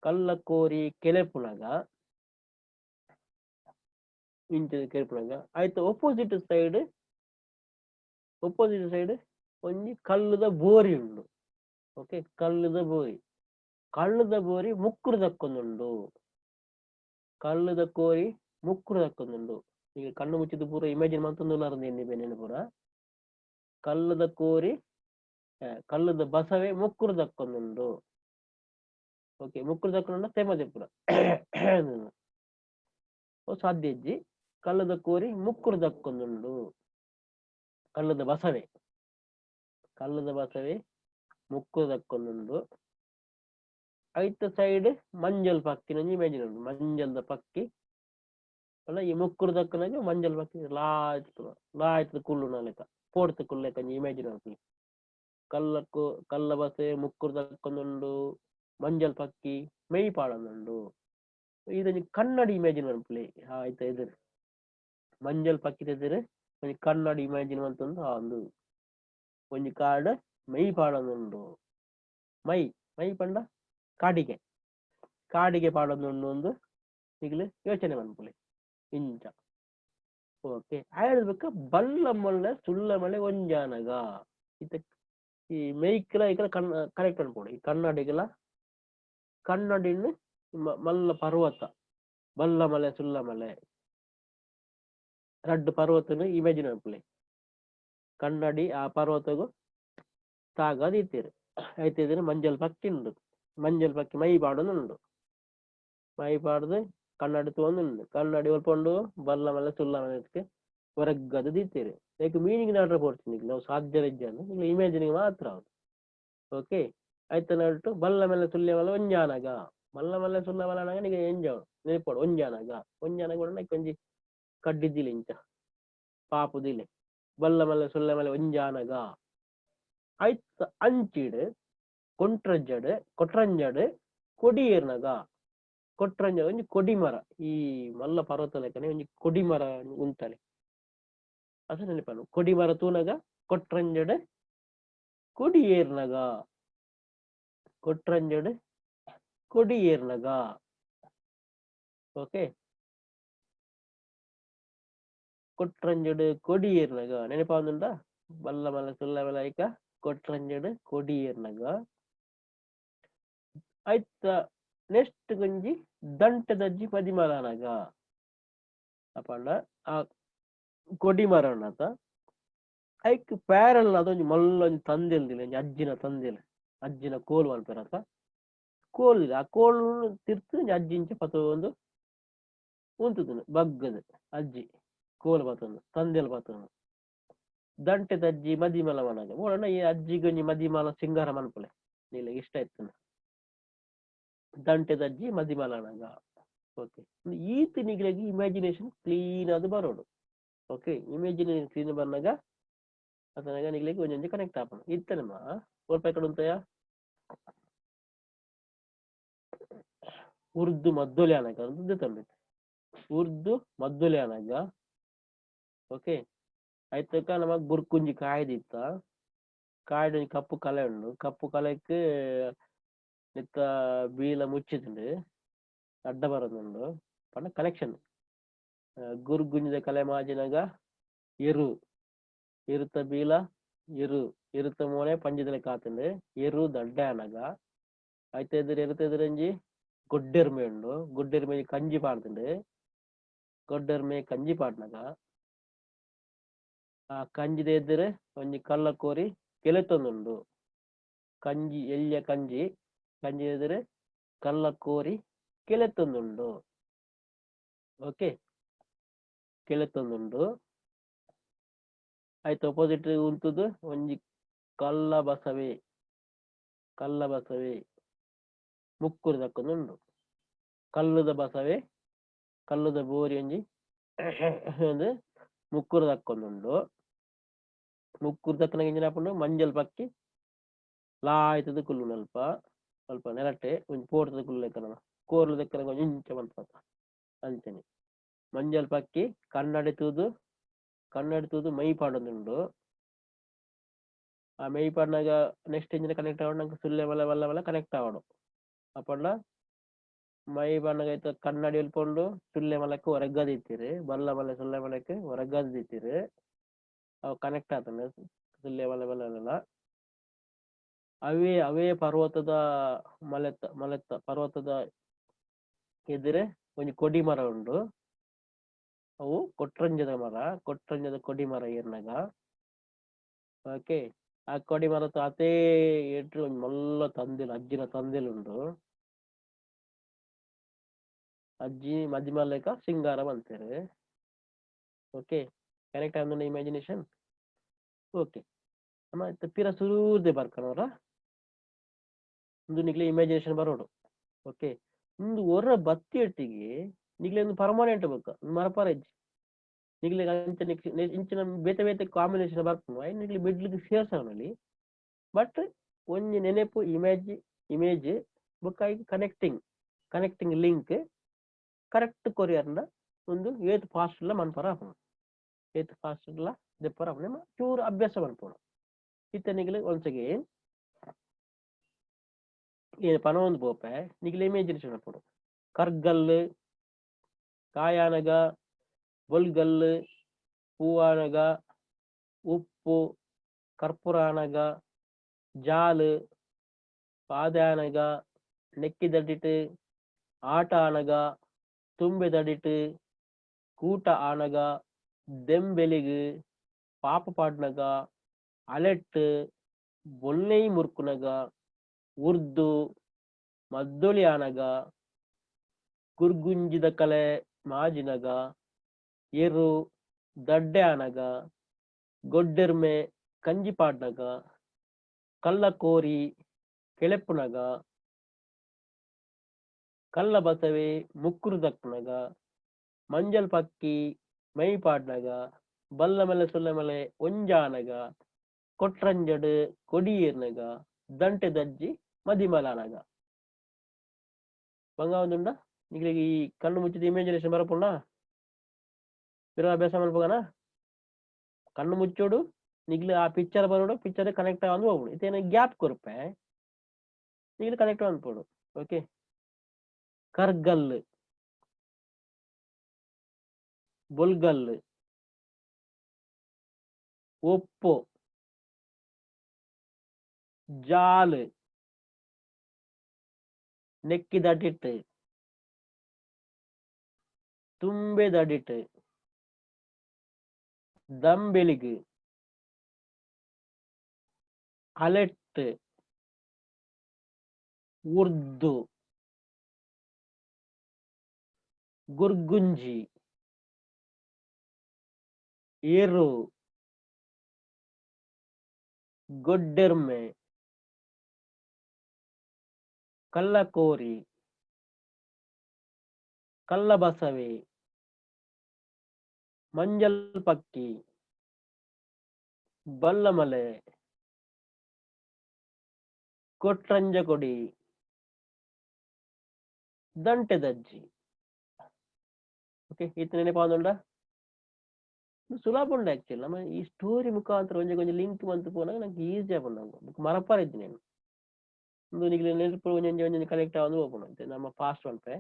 ಕಲ್ಲಕೋರಿ ಕೆಲೆಪುನಗ ಇಂಚ ಕೆಲೆಪುನಗ ಆಯ್ತು ಒಪೋಸಿಟ್ ಸೈಡ್ ಒಪೋಸಿಟ್ ಸೈಡ್ ಒಂಜಿ ಕಲ್ಲುದ ಬೋರಿ ಉಂಡು. ಓಕೆ, ಕಲ್ಲುದ ಬೋರಿ ಕಳ್ಳುದ ಬೋರಿ ಮುಕ್ಕುರು ದಕ್ಕೊಂದುಂಡು. ಕಳ್ಳುದ ಕೋರಿ ಮುಕ್ಕುರು ದಕ್ಕೊಂದುಂಡು. ಈಗ ಕಣ್ಣು ಮುಚ್ಚಿದ ಪೂರ ಇಮ್ಯಾಜಿನ್ ಮಂತೊಂದುಲ್ಲಾರ ಎನ್ನಿ ಬೆನ್ನಿನ ಪೂರ. ಕಲ್ಲುದ ಕೋರಿ, ಕಲ್ಲುದ ಬಸವೆ ಮುಕ್ಕುರು ದಕ್ಕೊಂದುಂಡು. ಓಕೆ, ಮುಕ್ಕುರು ದಕ್ಕೊಂಡ ತೆಮದೆ ಪೂರ ಸಾಧ್ಯ ಇಜ್ಜಿ. ಕಲ್ಲದ ಕೋರಿ ಮುಕ್ಕುರು ದಕ್ಕೊಂದುಂಡು. ಕಲ್ಲದ ಬಸವೆ, ಕಲ್ಲದ ಬಸವೆ ಮುಕ್ಕುರು ದಕ್ಕೊಂದುಂಡು. ಐತ ಸೈಡ್ ಮಂಜಲ್ ಪಕ್ಕಿ ಒಂಜಿ ಇಮ್ಯಾಜಿನ್ ಉಂಡು. ಮಂಜಲ್ದ ಪಕ್ಕಿ ಅಲ್ಲ, ಈ ಮುಕ್ಕುರು ದಕ್ಕನಾಗ ಮಂಜಲ್ ಪಕ್ಕಿ ಲಾಯ್ತು ಲಾಯ್ತು ಕುಳ್ಳುನ ಲೆಕ್ಕ, ಪೋಡ್ತು ಕುಲ್ಲೆಕ್ಕ ಒಂಜಿ ಇಮ್ಯಾಜಿನ್ ಉಂಟು. ಕಲ್ಲಕ್ಕು ಕಲ್ಲ ಬಸೆ ಮುಕ್ಕುರು ದಕ್ಕೊಂದುಂಡು, ಮಂಜಲ್ ಪಕ್ಕಿ ಮೆಯ್ ಪಾಡೊಂದುಂಡು. ಇದೊಂಜಿ ಕನ್ನಡಿ ಇಮ್ಯಾಜಿನ್ ಮನ್ಪುಲೆ. ಆಯ್ತ, ಎದುರು ಮಂಜಲ್ ಪಕ್ಕಿ ಎದುರು ಒಂಜಿ ಕನ್ನಡಿ ಇಮ್ಯಾಜಿನ್ ಮಂತೊಂದು ಒಂದು ಒಂಜಿ ಕಾರ್ಡ್ ಮೆಯ್ ಪಾಡೊಂದುಂಡು. ಮೈ ಮೈ ಪಂಡ ಕಾಡಿಗೆ, ಕಾಡಿಗೆ ಪಾಡೊಂದುಂಡು ಒಂದು ಈಗಲೇ ಯೋಚನೆ ಮನ್ಪುಲೆ ಇಂಚ. ಓಕೆ, ಆಯ್ಬೇಕು. ಬಲ್ಲ ಮಲ್ಲೆ ಸುಳ್ಳ ಮಳೆ ಒಂಜಾನಗ ಇತ್ತ ಈ ಮೆಯ್ಕ್ಲ ಈಕಲ ಕಣ್ಣ ಕರೆಕ್ಟ್ ಅನ್ಪೋಡು. ಈ ಕನ್ನಡಿಗಲ ಕನ್ನಡಿನ ಮಲ್ಲ ಪರ್ವತ, ಬಲ್ಲ ಮಲೆ ಸುಳ್ಳ ಮಲೆ ರಡ್ಡು ಪರ್ವತನು ಇಮ್ಯಾಜಿನ್ ಮನ್ಪುಲೆ. ಕನ್ನಡಿ ಆ ಪರ್ವತಗು ತಾಗದ ಇತ್ತೀರು. ಐತಿದ್ರೆ ಮಂಜಲ್ ಪಕ್ಕಿ ಉಂಡು. ಮಂಜಲ್ ಪಕ್ಕಿ ಮೈ ಪಾಡೊಂದುಂಡು. ಮೈ ಪಾಡ್ದು ಕನ್ನಡಿ ತೂವೊಂದುಂಡು. ಕನ್ನಡಿ ಒಲ್ಪೊಂಡು ಬಲ್ಲ ಮಲೆ ಸುಳ್ಳ ಮಲೆ ಹೊರಗದ ದೀತೀರಿ. ಲೈಕ್ ಮೀನಿಂಗ್ ನಾಡ್ರೆ ಪೋಡ್ತೀನಿ ನಾವು ಸಾಧ್ಯ ಇಜ್ಜಾಂದ್, ನಿಕ್ಲೆ ಇಮ್ಯಾಜಿನಿಂಗ್ ಮಾತ್ರ ಅವು. ಓಕೆ, ಐತ ನಡುಟು ಬಲ್ಲ ಮೇಲೆ ಸುಳ್ಳೆ ಮಲೆ ಒಂಜಾನಗ, ಬಲ್ಲ ಮಲ್ಲೆ ಸುಳ್ಳ ಮಲೆ ಆನಗ ನಿಗ ಎಂಜ ನೆನಪೋಡು. ಒಂಜಾನಗ ಒಂಜಾನಗ ಕೂಡ ಒಂಜಿ ಕಡ್ಡಿದಿಲೆ ಇಂಚ ಪಾಪುದಿಲೆ. ಬಲ್ಲ ಮಲ್ಲೆ ಸುಳ್ಳೆ ಮಲೆ ಒಂಜಾನಗ ಐತ ಅಂಚಿಡ್ ಕೊಂಟ್ರಂಜಡ್ ಕೊಟ್ರಂಜಡ್ ಕೊಡಿಯೇರ್ನಗ. ಕೊಟ್ರಂಜ ಒಂಜಿ ಕೊಡಿ ಮರ, ಈ ಮಲ್ಲ ಪರ್ವತ ಲೆಕ್ಕನೆ ಒಂಜಿ ಕೊಡಿ ಮರ ಉಂತಲೆ ಅಸ ನೆನಪನು. ಕೊಡಿ ಮರ ತೂನಗ ಕೊಟ್ರಂಜಡ್ ಕೊಡಿಯೇರ್ನಗ, ಕೊಟ್ರಂಜಡ್ ಕೊಡಿಯೇರ್ನಗ. ಓಕೆ, ಕೊಟ್ರಂಜಡ್ ಕೊಡಿಯೇರ್ನಗ ನೆನಪಾವಂದುಂಡ. ಬಲ್ಲ ಮಲ್ಲ ಸುಲ್ಲ ಮಲ್ಲ ಐಕ ಕೊಟ್ರಂಜಡ್ ಕೊಡಿಯೇರ್ನಗ. ಐತ ನೆಕ್ಸ್ಟ್ ಒಂಜಿ ದಂಟದಜ್ಜಿ ಪದಿಮಲನಗ. ಅಪಂಡ ಆ ಕೊಡಿ ಮರಣ್ಣತ ಐಕ್ ಪ್ಯಾರಲ್ ಅದೊಂಜಿ ಮಲ್ಲ ಒಂಜಿ ತಂದೆಲ್ದಿಲ್ಲ, ಒಂಜಿ ಅಜ್ಜಿನ ತಂದೆಲ್, ಅಜ್ಜಿನ ಕೋಲು ಮಲ್ಪೆರತ ಕೋಲು. ಆ ಕೋಲು ತಿರ್ತು ಒಂಜಿ ಅಜ್ಜಿ ಇಂಚ ಪತೊಂದು ಉಂತುದುಂಡು ಬಗ್ಗದ ಅಜ್ಜಿ ಕೋಲು ಪತೊಂದು ತಂದೆಲ್ ಪತೊಂದು. ದಂಟೆದಜ್ಜಿ ಮದಿಮಲ ಮನಗ ಓಡಣ್ಣ. ಈ ಅಜ್ಜಿಗೆ ಒಂಜಿ ಮದಿಮಲ ಸಿಂಗಾರ ಮನ್ಪುಲೆ ನೀಲ ಇಷ್ಟ ಇತ್ತು. ದಂಟೆದಜ್ಜಿ ಮದಿಮಲನಗ. ಓಕೆ, ಈತ್ ನಿಗ್ಲೆಗ್ ಇಮ್ಯಾಜಿನೇಷನ್ ಕ್ಲೀನ್ ಅದು ಬರೋಡು. ಓಕೆ, ಇಮ್ಯಾಜಿನೇಷನ್ ಕ್ಲೀನ್ ಬಂದಾಗ ಅದನಾಗ ನಿಗ್ಲೆಗ್ ಒಂಜೊಂಜಿ ಕನೆಕ್ಟ್ ಆಪುಂಡು. ಇತ್ತನಮ್ಮ ಒಲ್ಪ ಕಡೆ ಉಂತಯ ಉರ್ದು ಮದ್ದೊಲೆ ಆನಗ ಅಂತ ತಂಬಿತ್ತು. ಉರ್ದು ಮದ್ದೊಲೆ ಆನಗ. ಓಕೆ, ಐತಕ ನಮಗ್ ಬುರ್ಕುಂಜಿ ಕಾಯ್ದಿತ್ತ. ಕಾಯ್ಡ್ ಒಂಜಿ ಕಪ್ಪು ಕಲೆ ಉಂಡು. ಕಪ್ಪು ಕಲೆಕ್ ನೆತ್ತ ಬೀಲ ಮುಚ್ಚಿದುಂಡು, ಅಡ್ಡ ಬರೋದುಂಡು ಪಂಡ ಕನೆಕ್ಷನ್. ಗುರ್ಗುಂಜಿದ ಕಲೆ ಮಾಜಿನಗ ಎರು ಎರುತ ಬೀಲ ಎರು ಎರುತ ಮೋನೆ ಪಂಜಿದಲೆ ಕಾತುಂಡು. ಎರು ದಡ್ಡ ಆನಗ ಐತ ಎದುರು ಎರುತ ಎದುರಂಜಿ ಗೊಡ್ಡೆರ್ಮೆ ಉಂಡು. ಗೊಡ್ಡೆರ್ಮೆ ಕಂಜಿ ಪಾಡ್ದುಂಡು. ಗೊಡ್ಡೆರ್ಮೆ ಕಂಜಿ ಪಾಡ್ನಗ ಆ ಕಂಜಿದ ಎದುರು ಒಂಜಿ ಕಲ್ಲ ಕೋರಿ ಕೆಲೆತೊಂದುಂಡು. ಕಂಜಿ ಎಲ್ಯ ಕಂಜಿ, ಕಂಜಿ ಎದುರು ಕಲ್ಲ ಕೋರಿ ಕೆಲೆತೊಂದುಂಡು. ಓಕೆ, ಕೆಲೆತೊಂದುಂಡು. ಆಯ್ತು, ಅಪೋಸಿಟ್ ಉಂತುದು ಒಂಜಿ ಕಲ್ಲ ಬಸವೆ, ಕಲ್ಲ ಬಸವೆ ಮುಕ್ಕುರು ದಕ್ಕೊಂದುಂಡು. ಕಲ್ಲುದ ಬಸವೆ ಕಲ್ಲುದ ಬೋರಿ ಒಂಜಿ ಒಂದು ಮುಕ್ಕುರು ದಕ್ಕೊಂದುಂಡು. ಮುಕ್ಕುರು ದಕ್ಕನ ಎಂಚಿನ ಆಪುಂಡು ಮಂಜಲ್ ಪಕ್ಕಿ ಲಾಯ್ತದ ಕುಲ್ಲುಂಡು. ಅಲ್ಪ ಅಲ್ಪ ನೆಲಟ್ಟೆ ಒಂಜಿ ಪೋರ್ತದ ಕುಲ್ಲು ಲೆಕ್ಕ ನಮ ಕೋರ್ಲು ದಕ್ಕನ ಒಂಜಿ ಇಂಚ ಮನ್ಪುವ ಅಂಚನೆ. ಮಂಜಲ್ ಪಕ್ಕಿ ಕನ್ನಡಿ ತೂದು, ಕನ್ನಡಿ ತೂದು ಮೈ ಪಾಡೊಂದುಂಡು. ಆ ಮೈ ಪಾಡ್ನಗ ನೆಕ್ಸ್ಟ್ ಎಂಚಿನ ಕನೆಕ್ಟ್ ಆವಡ್ ನಂಕ್ ಸುಳ್ಳೆ ಮಲ್ಲ ಮಲ್ಲ ಮಲ್ಲ ಕನೆಕ್ಟ್ ಆವಡು. ಅಪಂಡ ಮೈ ಪಾಡ್ನಗ ಐತ ಕನ್ನಡಿ ಒಲ್ಪುಂಡು ಸುಳ್ಳೆ ಮಲಕ್ ಹೊರಗದಿತ್ತೀರಿ, ಬಲ್ಲ ಮಲ್ಲ ಸುಳ್ಳೆ ಮಲಕ್ ಹೊರಗದಿತ್ತೀರಿ. ಅವು ಕನೆಕ್ಟ್ ಆತಂಡ ಸುಳ್ಳೆ ಮಲ್ಲ ಮಲ್ಲ. ಅವೇ ಅವೇ ಪರ್ವತದ ಮಲೆತ ಮಲೆತ ಪರ್ವತದ ಎದುರೆ ಒಂಜಿ ಕೊಡಿ ಮರ ಉಂಡು. ಅವು ಕೊಟ್ರಂಜದ ಮರ, ಕೊಟ್ರಂಜದ ಕೊಡಿ ಮರ ಏರ್ನಗ. ಓಕೆ, ಆ ಕೊಡಿ ಮರತ ಅತೇ ಎಡ್ರು ಒಂಜಿ ಮಲ್ಲ ತಂದೆಲ್, ಅಜ್ಜಿನ ತಂದೆಲ್ ಉಂಡು. ಅಜ್ಜಿ ಮದಿಮಲೆಕ ಸಿಂಗಾರ ಮಲ್ತೆರ್. ಓಕೆ, ಕನೆಕ್ಟ್ ಆಂದುಂಡ ಇಮ್ಯಾಜಿನೇಷನ್. ಓಕೆ, ನಮ ಇತ್ತೆ ಪಿರ ಸುರೂರ್ದೆ ಬರ್ಕನವರ ಉಂದು ನಿಕ್ಲೆ ಇಮ್ಯಾಜಿನೇಷನ್ ಬರೋಡು. ಓಕೆ, ಉಂದು ಒರ ಬತ್ತಿಯೊಟ್ಟಿಗೆ ನಿಕ್ಲೆ ಒಂದು ಪರ್ಮನೆಂಟ್ ಬೊಕ್ಕ ಮರಪಾರ ಇಜ್ಜಿ. ನಿಕ್ಲೆ ಅಂಚ ಇಂಚಿನ ಬೇತೆ ಬೇತೆ ಕಾಂಬಿನೇಷನ್ ಬರ್ಪುಂಡು, ಐನ್ ನಿಕ್ಲೆ ಮಿಡ್ಲ್ಗ್ ಸೇರ್ಸವನಲ್ಲಿ. ಬಟ್ ಒಂಜಿ ನೆನೆಪು ಇಮೇಜ್ ಇಮೇಜ್ ಬೊಕ್ಕ ಐಕ್ ಕನೆಕ್ಟಿಂಗ್ ಕನೆಕ್ಟಿಂಗ್ ಲಿಂಕ್ ಕರೆಕ್ಟ್ ಕೊರಿಯರ್ನ ಒಂದು ಏತ್ ಫಾಸ್ಟ್ ಲ ಮನ್ಪರ ಆಪುಂಡು, ಏತ್ ಫಾಸ್ಟ್ ಲ ದೆಪ್ಪರ ಆಪುಂಡು. ಚೂರು ಅಭ್ಯಾಸ ಮನ್ಪೊಡು. ಇತ್ತೆ ನಿಕ್ಲೆ ಒನ್ಸ್ ಅಗೇನ್ ಏನ್ ಪನೊಂದು ಪೋಪೆ, ನಿಕ್ಲೆ ಇಮೇಜಿನೇಷನ್ ಮನ್ಪೊಡು. ಕರ್ಗಲ್ಲು ಕಾಯಾನಗ, ಬೊಲ್ಗಲ್ಲು ಪೂವಾನಗ, ಉಪ್ಪು ಕರ್ಪೂರಾನಗ, ಜಾಲು ಪಾದಾನಗ, ನೆಕ್ಕಿದಡಿಟ್ ಆಟ ಆನಗ, ತುಂಬೆದಡಿಟ್ ಕೂಟ ಆನಗ, ದೆಂಬೆಲಿಗ್ ಪಾಪ ಪಾಡ್ನಗ, ಅಲೆಟ್ ಬೊಲ್ನೈ ಮುರ್ಕುನಗ, ಉರ್ದು ಮದ್ದೊಲಿ ಆನಗ, ಗುರ್ಗುಂಜಿದ ಕಲೆ ಮಾಜಿನಗ, ಎರು ದಡ್ಡೆ ಆನಗ, ಗೊಡ್ಡೆರ್ಮೆ ಕಂಜಿ ಪಾಡ್ನಗ, ಕಲ್ಲ ಕೋರಿ ಕೆಳೆಪ್ಪುನಗ, ಕಲ್ಲ ಬಸವೆ ಮುಕ್ಕುರು ದಕ್ಕುನಗ, ಮಂಜಲ್ ಪಕ್ಕಿ ಮೈ ಪಾಡ್ನಗ, ಬಲ್ಲ ಮಲೆ ಸುಲ್ಲ ಮಲೆ ಒಂಜಾನಗ, ಕೊಟ್ರಂಜಡ್ ಕೊಡಿಯೇರ್ನಗ, ದಂಟೆ ದಜ್ಜಿ ಮದಿಮಲಾನಗ. ಬಂಗಾವಂದುಂಡ ನಿಕ್ಲೆಗ್ ಈ ಕಣ್ಣು ಮುಚ್ಚಿದ ಇಮ್ಯಾಜಿನೇಷನ್ ಬರಪುಂಡ? ಪಿರ ಅಭ್ಯಾಸ ಮಲ್ಪುಗನ ಕಣ್ಣು ಮುಚ್ಚೋಡು, ನಿಗ್ಲು ಆ ಪಿಕ್ಚರ್ ಬರೋಡು, ಪಿಕ್ಚರ್ ಕನೆಕ್ಟ್ ಆವಂದು ಹೋಗ್ಬಿಡು. ಇತ್ತೇನ ಗ್ಯಾಪ್ ಕೊರ್ಪೆ, ನಿಗ್ಲು ಕನೆಕ್ಟ್ ಅನ್ಪೋಡು. ಓಕೆ, ಕರ್ಗಲ್ಲು ಬೊಲ್ಗಲ್ಲು ಒಪ್ಪು ಜಾಲು ನೆಕ್ಕಿದಡಿಟ್ ತುಂಬೆದಡಿಟ್ ದಂಬೆಲಿಗ್ ಅಲೆಟ್ ಉರ್ದು ಗುರ್ಗುಂಜಿ ಎರು ಗೊಡ್ಡೆರ್ಮೆ ಕಲ್ಲಕೋರಿ ಕಲ್ಲಬಸವೆ ಮಂಜಲ್ ಪಕ್ಕಿ ಬಲ್ಲಮಲೆ ಕೊಟ್ರಂಜಕೊಡಿ ದಂಟೆದಜ್ಜಿ. ಓಕೆ, ಇತ್ತೆ ನೆನಪಾವೊಂದುಂಡ? ಸುಲಭ ಉಂಡು ಆಕ್ಚುಲಿ. ನಮ್ಮ ಈ ಸ್ಟೋರಿ ಮುಖಾಂತರ ಒಂಜಿ ಒಂಜಿ ಲಿಂಕ್ ಮಂತ್ ಪೋನಾಗ ನಂಗೆ ಈಸಿ ಆಪುಂಡು. ನಂಗೆ ಮರಪಾರ ಇಜ್ಜಿ ನೇನು. ಉಂದು ನಿಕ್ಲೆ ನೆನಪು ಒಂಜೊಂಜಿ ಒಂಜೊಂಜಿ ಕನೆಕ್ಟ್ ಆವೊಂದು ಪೋಪುಂಡು. ಅಂತೆ ನಮ್ಮ ಫಾಸ್ಟ್ ಮನ್ಪೆ,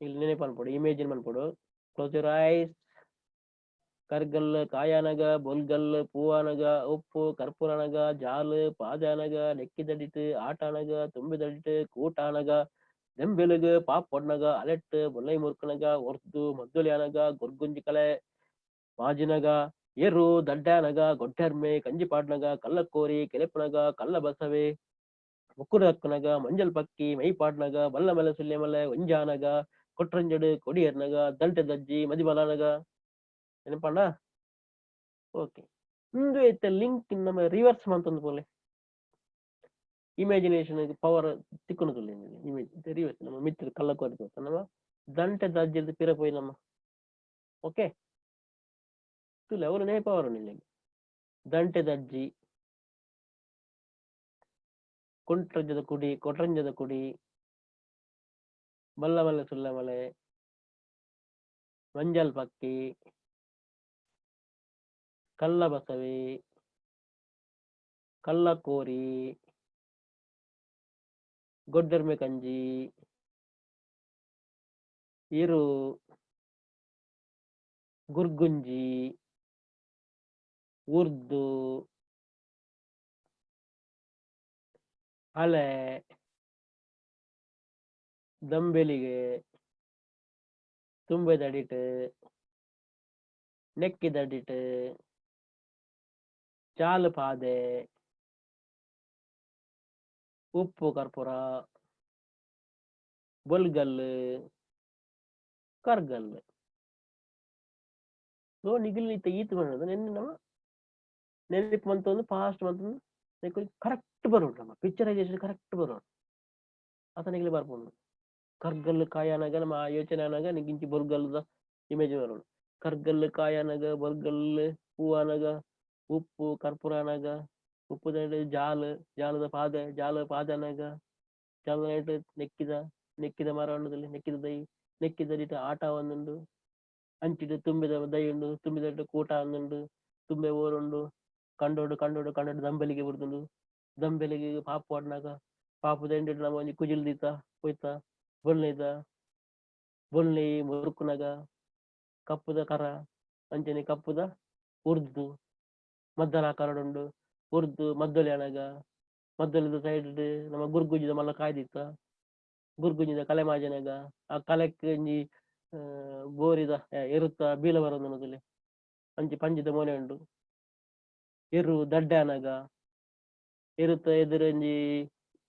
ನಿಕ್ಲೆ ನೆನಪು ಮನ್ಪೊಡು, ಇಮೇಜಿನ್ ಮನ್ಪೊಡು. Close your eyes. ಕರ್ಗಲ್ಲು ಕಾಯಾನಗ, ಬೊಲ್ಗಲ್ಲು ಪೂವಾನಗ, ಉಪ್ಪು ಕರ್ಪೂರನಗ, ಜಾಲು ಪಾದಾನಗ, ನೆಕ್ಕಿದಡಿಟ್ ಆಟಾನಗ, ತುಂಬಿದಡಿಟ್ ಕೂಟಾನಗ, ದೆಂಬೆಲುಗು ಪಾಪ್ ಪೊಡ್ನಗ, ಅಲೆಟ್ ಬೊಲ್ಲೈ ಮುರ್ಕನಗ, ಒರ್ದು ಮದ್ದೊಲಿ ಆನಗ, ಗೊರ್ಗುಂಜಿ ಕಲೆ ಮಾಜಿನಗ, ಎರು ದಡ್ಡಾನಗ, ಗೊಡ್ಡೆರ್ಮೆ ಕಂಜಿ ಪಾಡ್ನಗ, ಕಲ್ಲಕೋರಿ ಕೆಲೆಪುನಗ, ಕಲ್ಲ ಬಸವೆ ಮುಕ್ಕುರು ಹಕ್ಕುನಗ, ಮಂಜಲ್ ಪಕ್ಕಿ ಮೈ ಪಾಡ್ನಗ, ಬಲ್ಲ ಮಲೆ ಸುಲ್ಲೆ ಮಲೆ ಒಂಜಾನಗ, ಕೊಟ್ರಂಜಡು ಕೊಡಿಯರ್ನಗ, ದಂಟೆ ದಜ್ಜಿ ಮದಿಮಲಾನಗ. ನೆನಪಂಡ? ಓಕೆ, ಉಂದು ಇತ್ತೆ ಲಿಂಕ್ ನಮ್ಮ ರಿವರ್ಸ್ ಮಂತೊಂದು ಪೋಲೆ. ಇಮ್ಯಾಜಿನೇಷನ್ ಪವರ್ ತಿಕ್ಕುನು ಇಮೇಜ್ ರಿವರ್ಸ್. ನಮ್ಮ ಮಿತ್ರ ಕಲ್ಲಕೋರಿ ನಮ್ಮ ದಂಟೆ ದಜ್ಜಿರ್ದು ಪಿರ ಪೋಯಿ ನಮ್ಮ. ಓಕೆ, ತುಲೆ ಅವರು ನೆನಪವರು ನಿನ್ನೆ. ದಂಟೆ ದಜ್ಜಿ, ಕೊಂಟ್ರಂಜದ ಕುಡಿ, ಕೊಟ್ರಂಜದ ಕುಡಿ, ಬಲ್ಲಮಲೆ ಸುಲ್ಲಮಲೆ, ಮಂಜಲ್ ಪಕ್ಕಿ, ಕಲ್ಲ ಬಸವೆ, ಕಲ್ಲಕೋರಿ, ಗೊಡ್ಡೆರ್ಮೆ ಕಂಜಿ, ಇರು, ಗುರ್ಗುಂಜಿ, ಉರ್ದು, ಅಲೆ, ದಂಬೆಲಿಗೆ, ತುಂಬೆದಡಿಟ್, ನೆಕ್ಕಿದಡಿಟ್, ಚಾಲು ಪಾದೆ, ಉಪ್ಪು ಕರ್ಪೂರ, ಬೊಲ್ಗಲ್ಲು, ಕರ್ಗಲ್ಲು. ಸೊ ನಿಗಿಲ್ ಇತ್ತ ಈತ್ ಬಂದದ ನೆನ್ನೆ ನಮ್ಮ ನೆನಪು ಮಂತೊಂದು ಫಾಸ್ಟ್ ಮಂತೊಂದು ಕರೆಕ್ಟ್ ಬರೋಡು, ನಮ್ಮ ಪಿಕ್ಚರೈಸೇಷನ್ ಕರೆಕ್ಟ್ ಬರೋಡು. ಅತನಿಗೆ ಬರ್ಪುಂಡು ಕರ್ಗಲ್ಲು ಕಾಯನಗ ನಮ್ಮ ಯೋಚನೆ ಆನಗ ನಿಗಿಂಚಿ ಬೊಲ್ಗಲ್ಲುದ ಇಮೇಜ್ ಬರೋಡು. ಕರ್ಗಲ್ಲು ಕಾಯನಗ, ಬೊಲ್ಗಲ್ಲು ಹೂವನಗ, ಉಪ್ಪು ಕರ್ಪೂರ ಅನಗ, ಉಪ್ಪು ಜಾಲು, ಜಾಲದ ಪಾದೆ, ಜಾಲ ಪಾದೆ ಅನಗ, ಜಾಲ ನೆಕ್ಕಿದ, ನೆಕ್ಕಿದ ಮರ ಉಂಡುದಲ್ಲಿ ನೆಕ್ಕಿದ ದೈ, ನೆಕ್ಕಿದ ಆಟ ಒಂದುಂಡು, ಅಂಚಿಡು ತುಂಬಿದ ದೈ ಉಂಡು, ತುಂಬಿದ ಕೂಟ ಒಂದುಂಡು, ತುಂಬೆ ಓರುಂಡು, ಕಂಡೋಡು ಕಂಡೋಡು ಕಂಡೋಡು ದಂಬೆಲಿಗೆ ಬುಡ್ದುಂಡು, ದಂಬೆಲಿಗೆ ಪಾಪು ಆಡ್ನಾಗ ಪಾಪು ದಂಡಿಡು ನಮ್ಮ ಒಂಜಿ ಕುಜಿಲ್ ದೀತ ಪೋಯ್ತ ಬೊಲ್ನೈದ ಬೊಲ್ನೈ ಮುರುಕುನಗ ಕಪ್ಪುದ ಕರ ಅಂಚನೆ ಕಪ್ಪುದ ಉರ್ದು ಮದ್ದಲ ಆಕಾರಡುಂಡು, ಉರ್ದು ಮದ್ದೊಲಿ ಅನಗ ಮದ್ದೊಲಿದ ಸೈಡ್ ನಮ್ಮ ಗುರ್ಗುಂಜಿದ ಮಲ್ಲ ಕಾಯ್ದಿತ್ತ, ಗುರ್ಗುಂಜಿದ ಕಲೆ ಮಾಜನಗ ಆ ಕಲೆಕ್ ಒಂಜಿ ಬೋರಿದ ಎರುತ್ತ ಬೀಲ ಬರೋದು ಅಂಚಿ ಪಂಜಿದ ಮೋನೆ ಉಂಡು, ಎರು ದಡ್ಡೆ ಅನಗ ಎರುತ್ತ ಎದುರೊಂಜಿ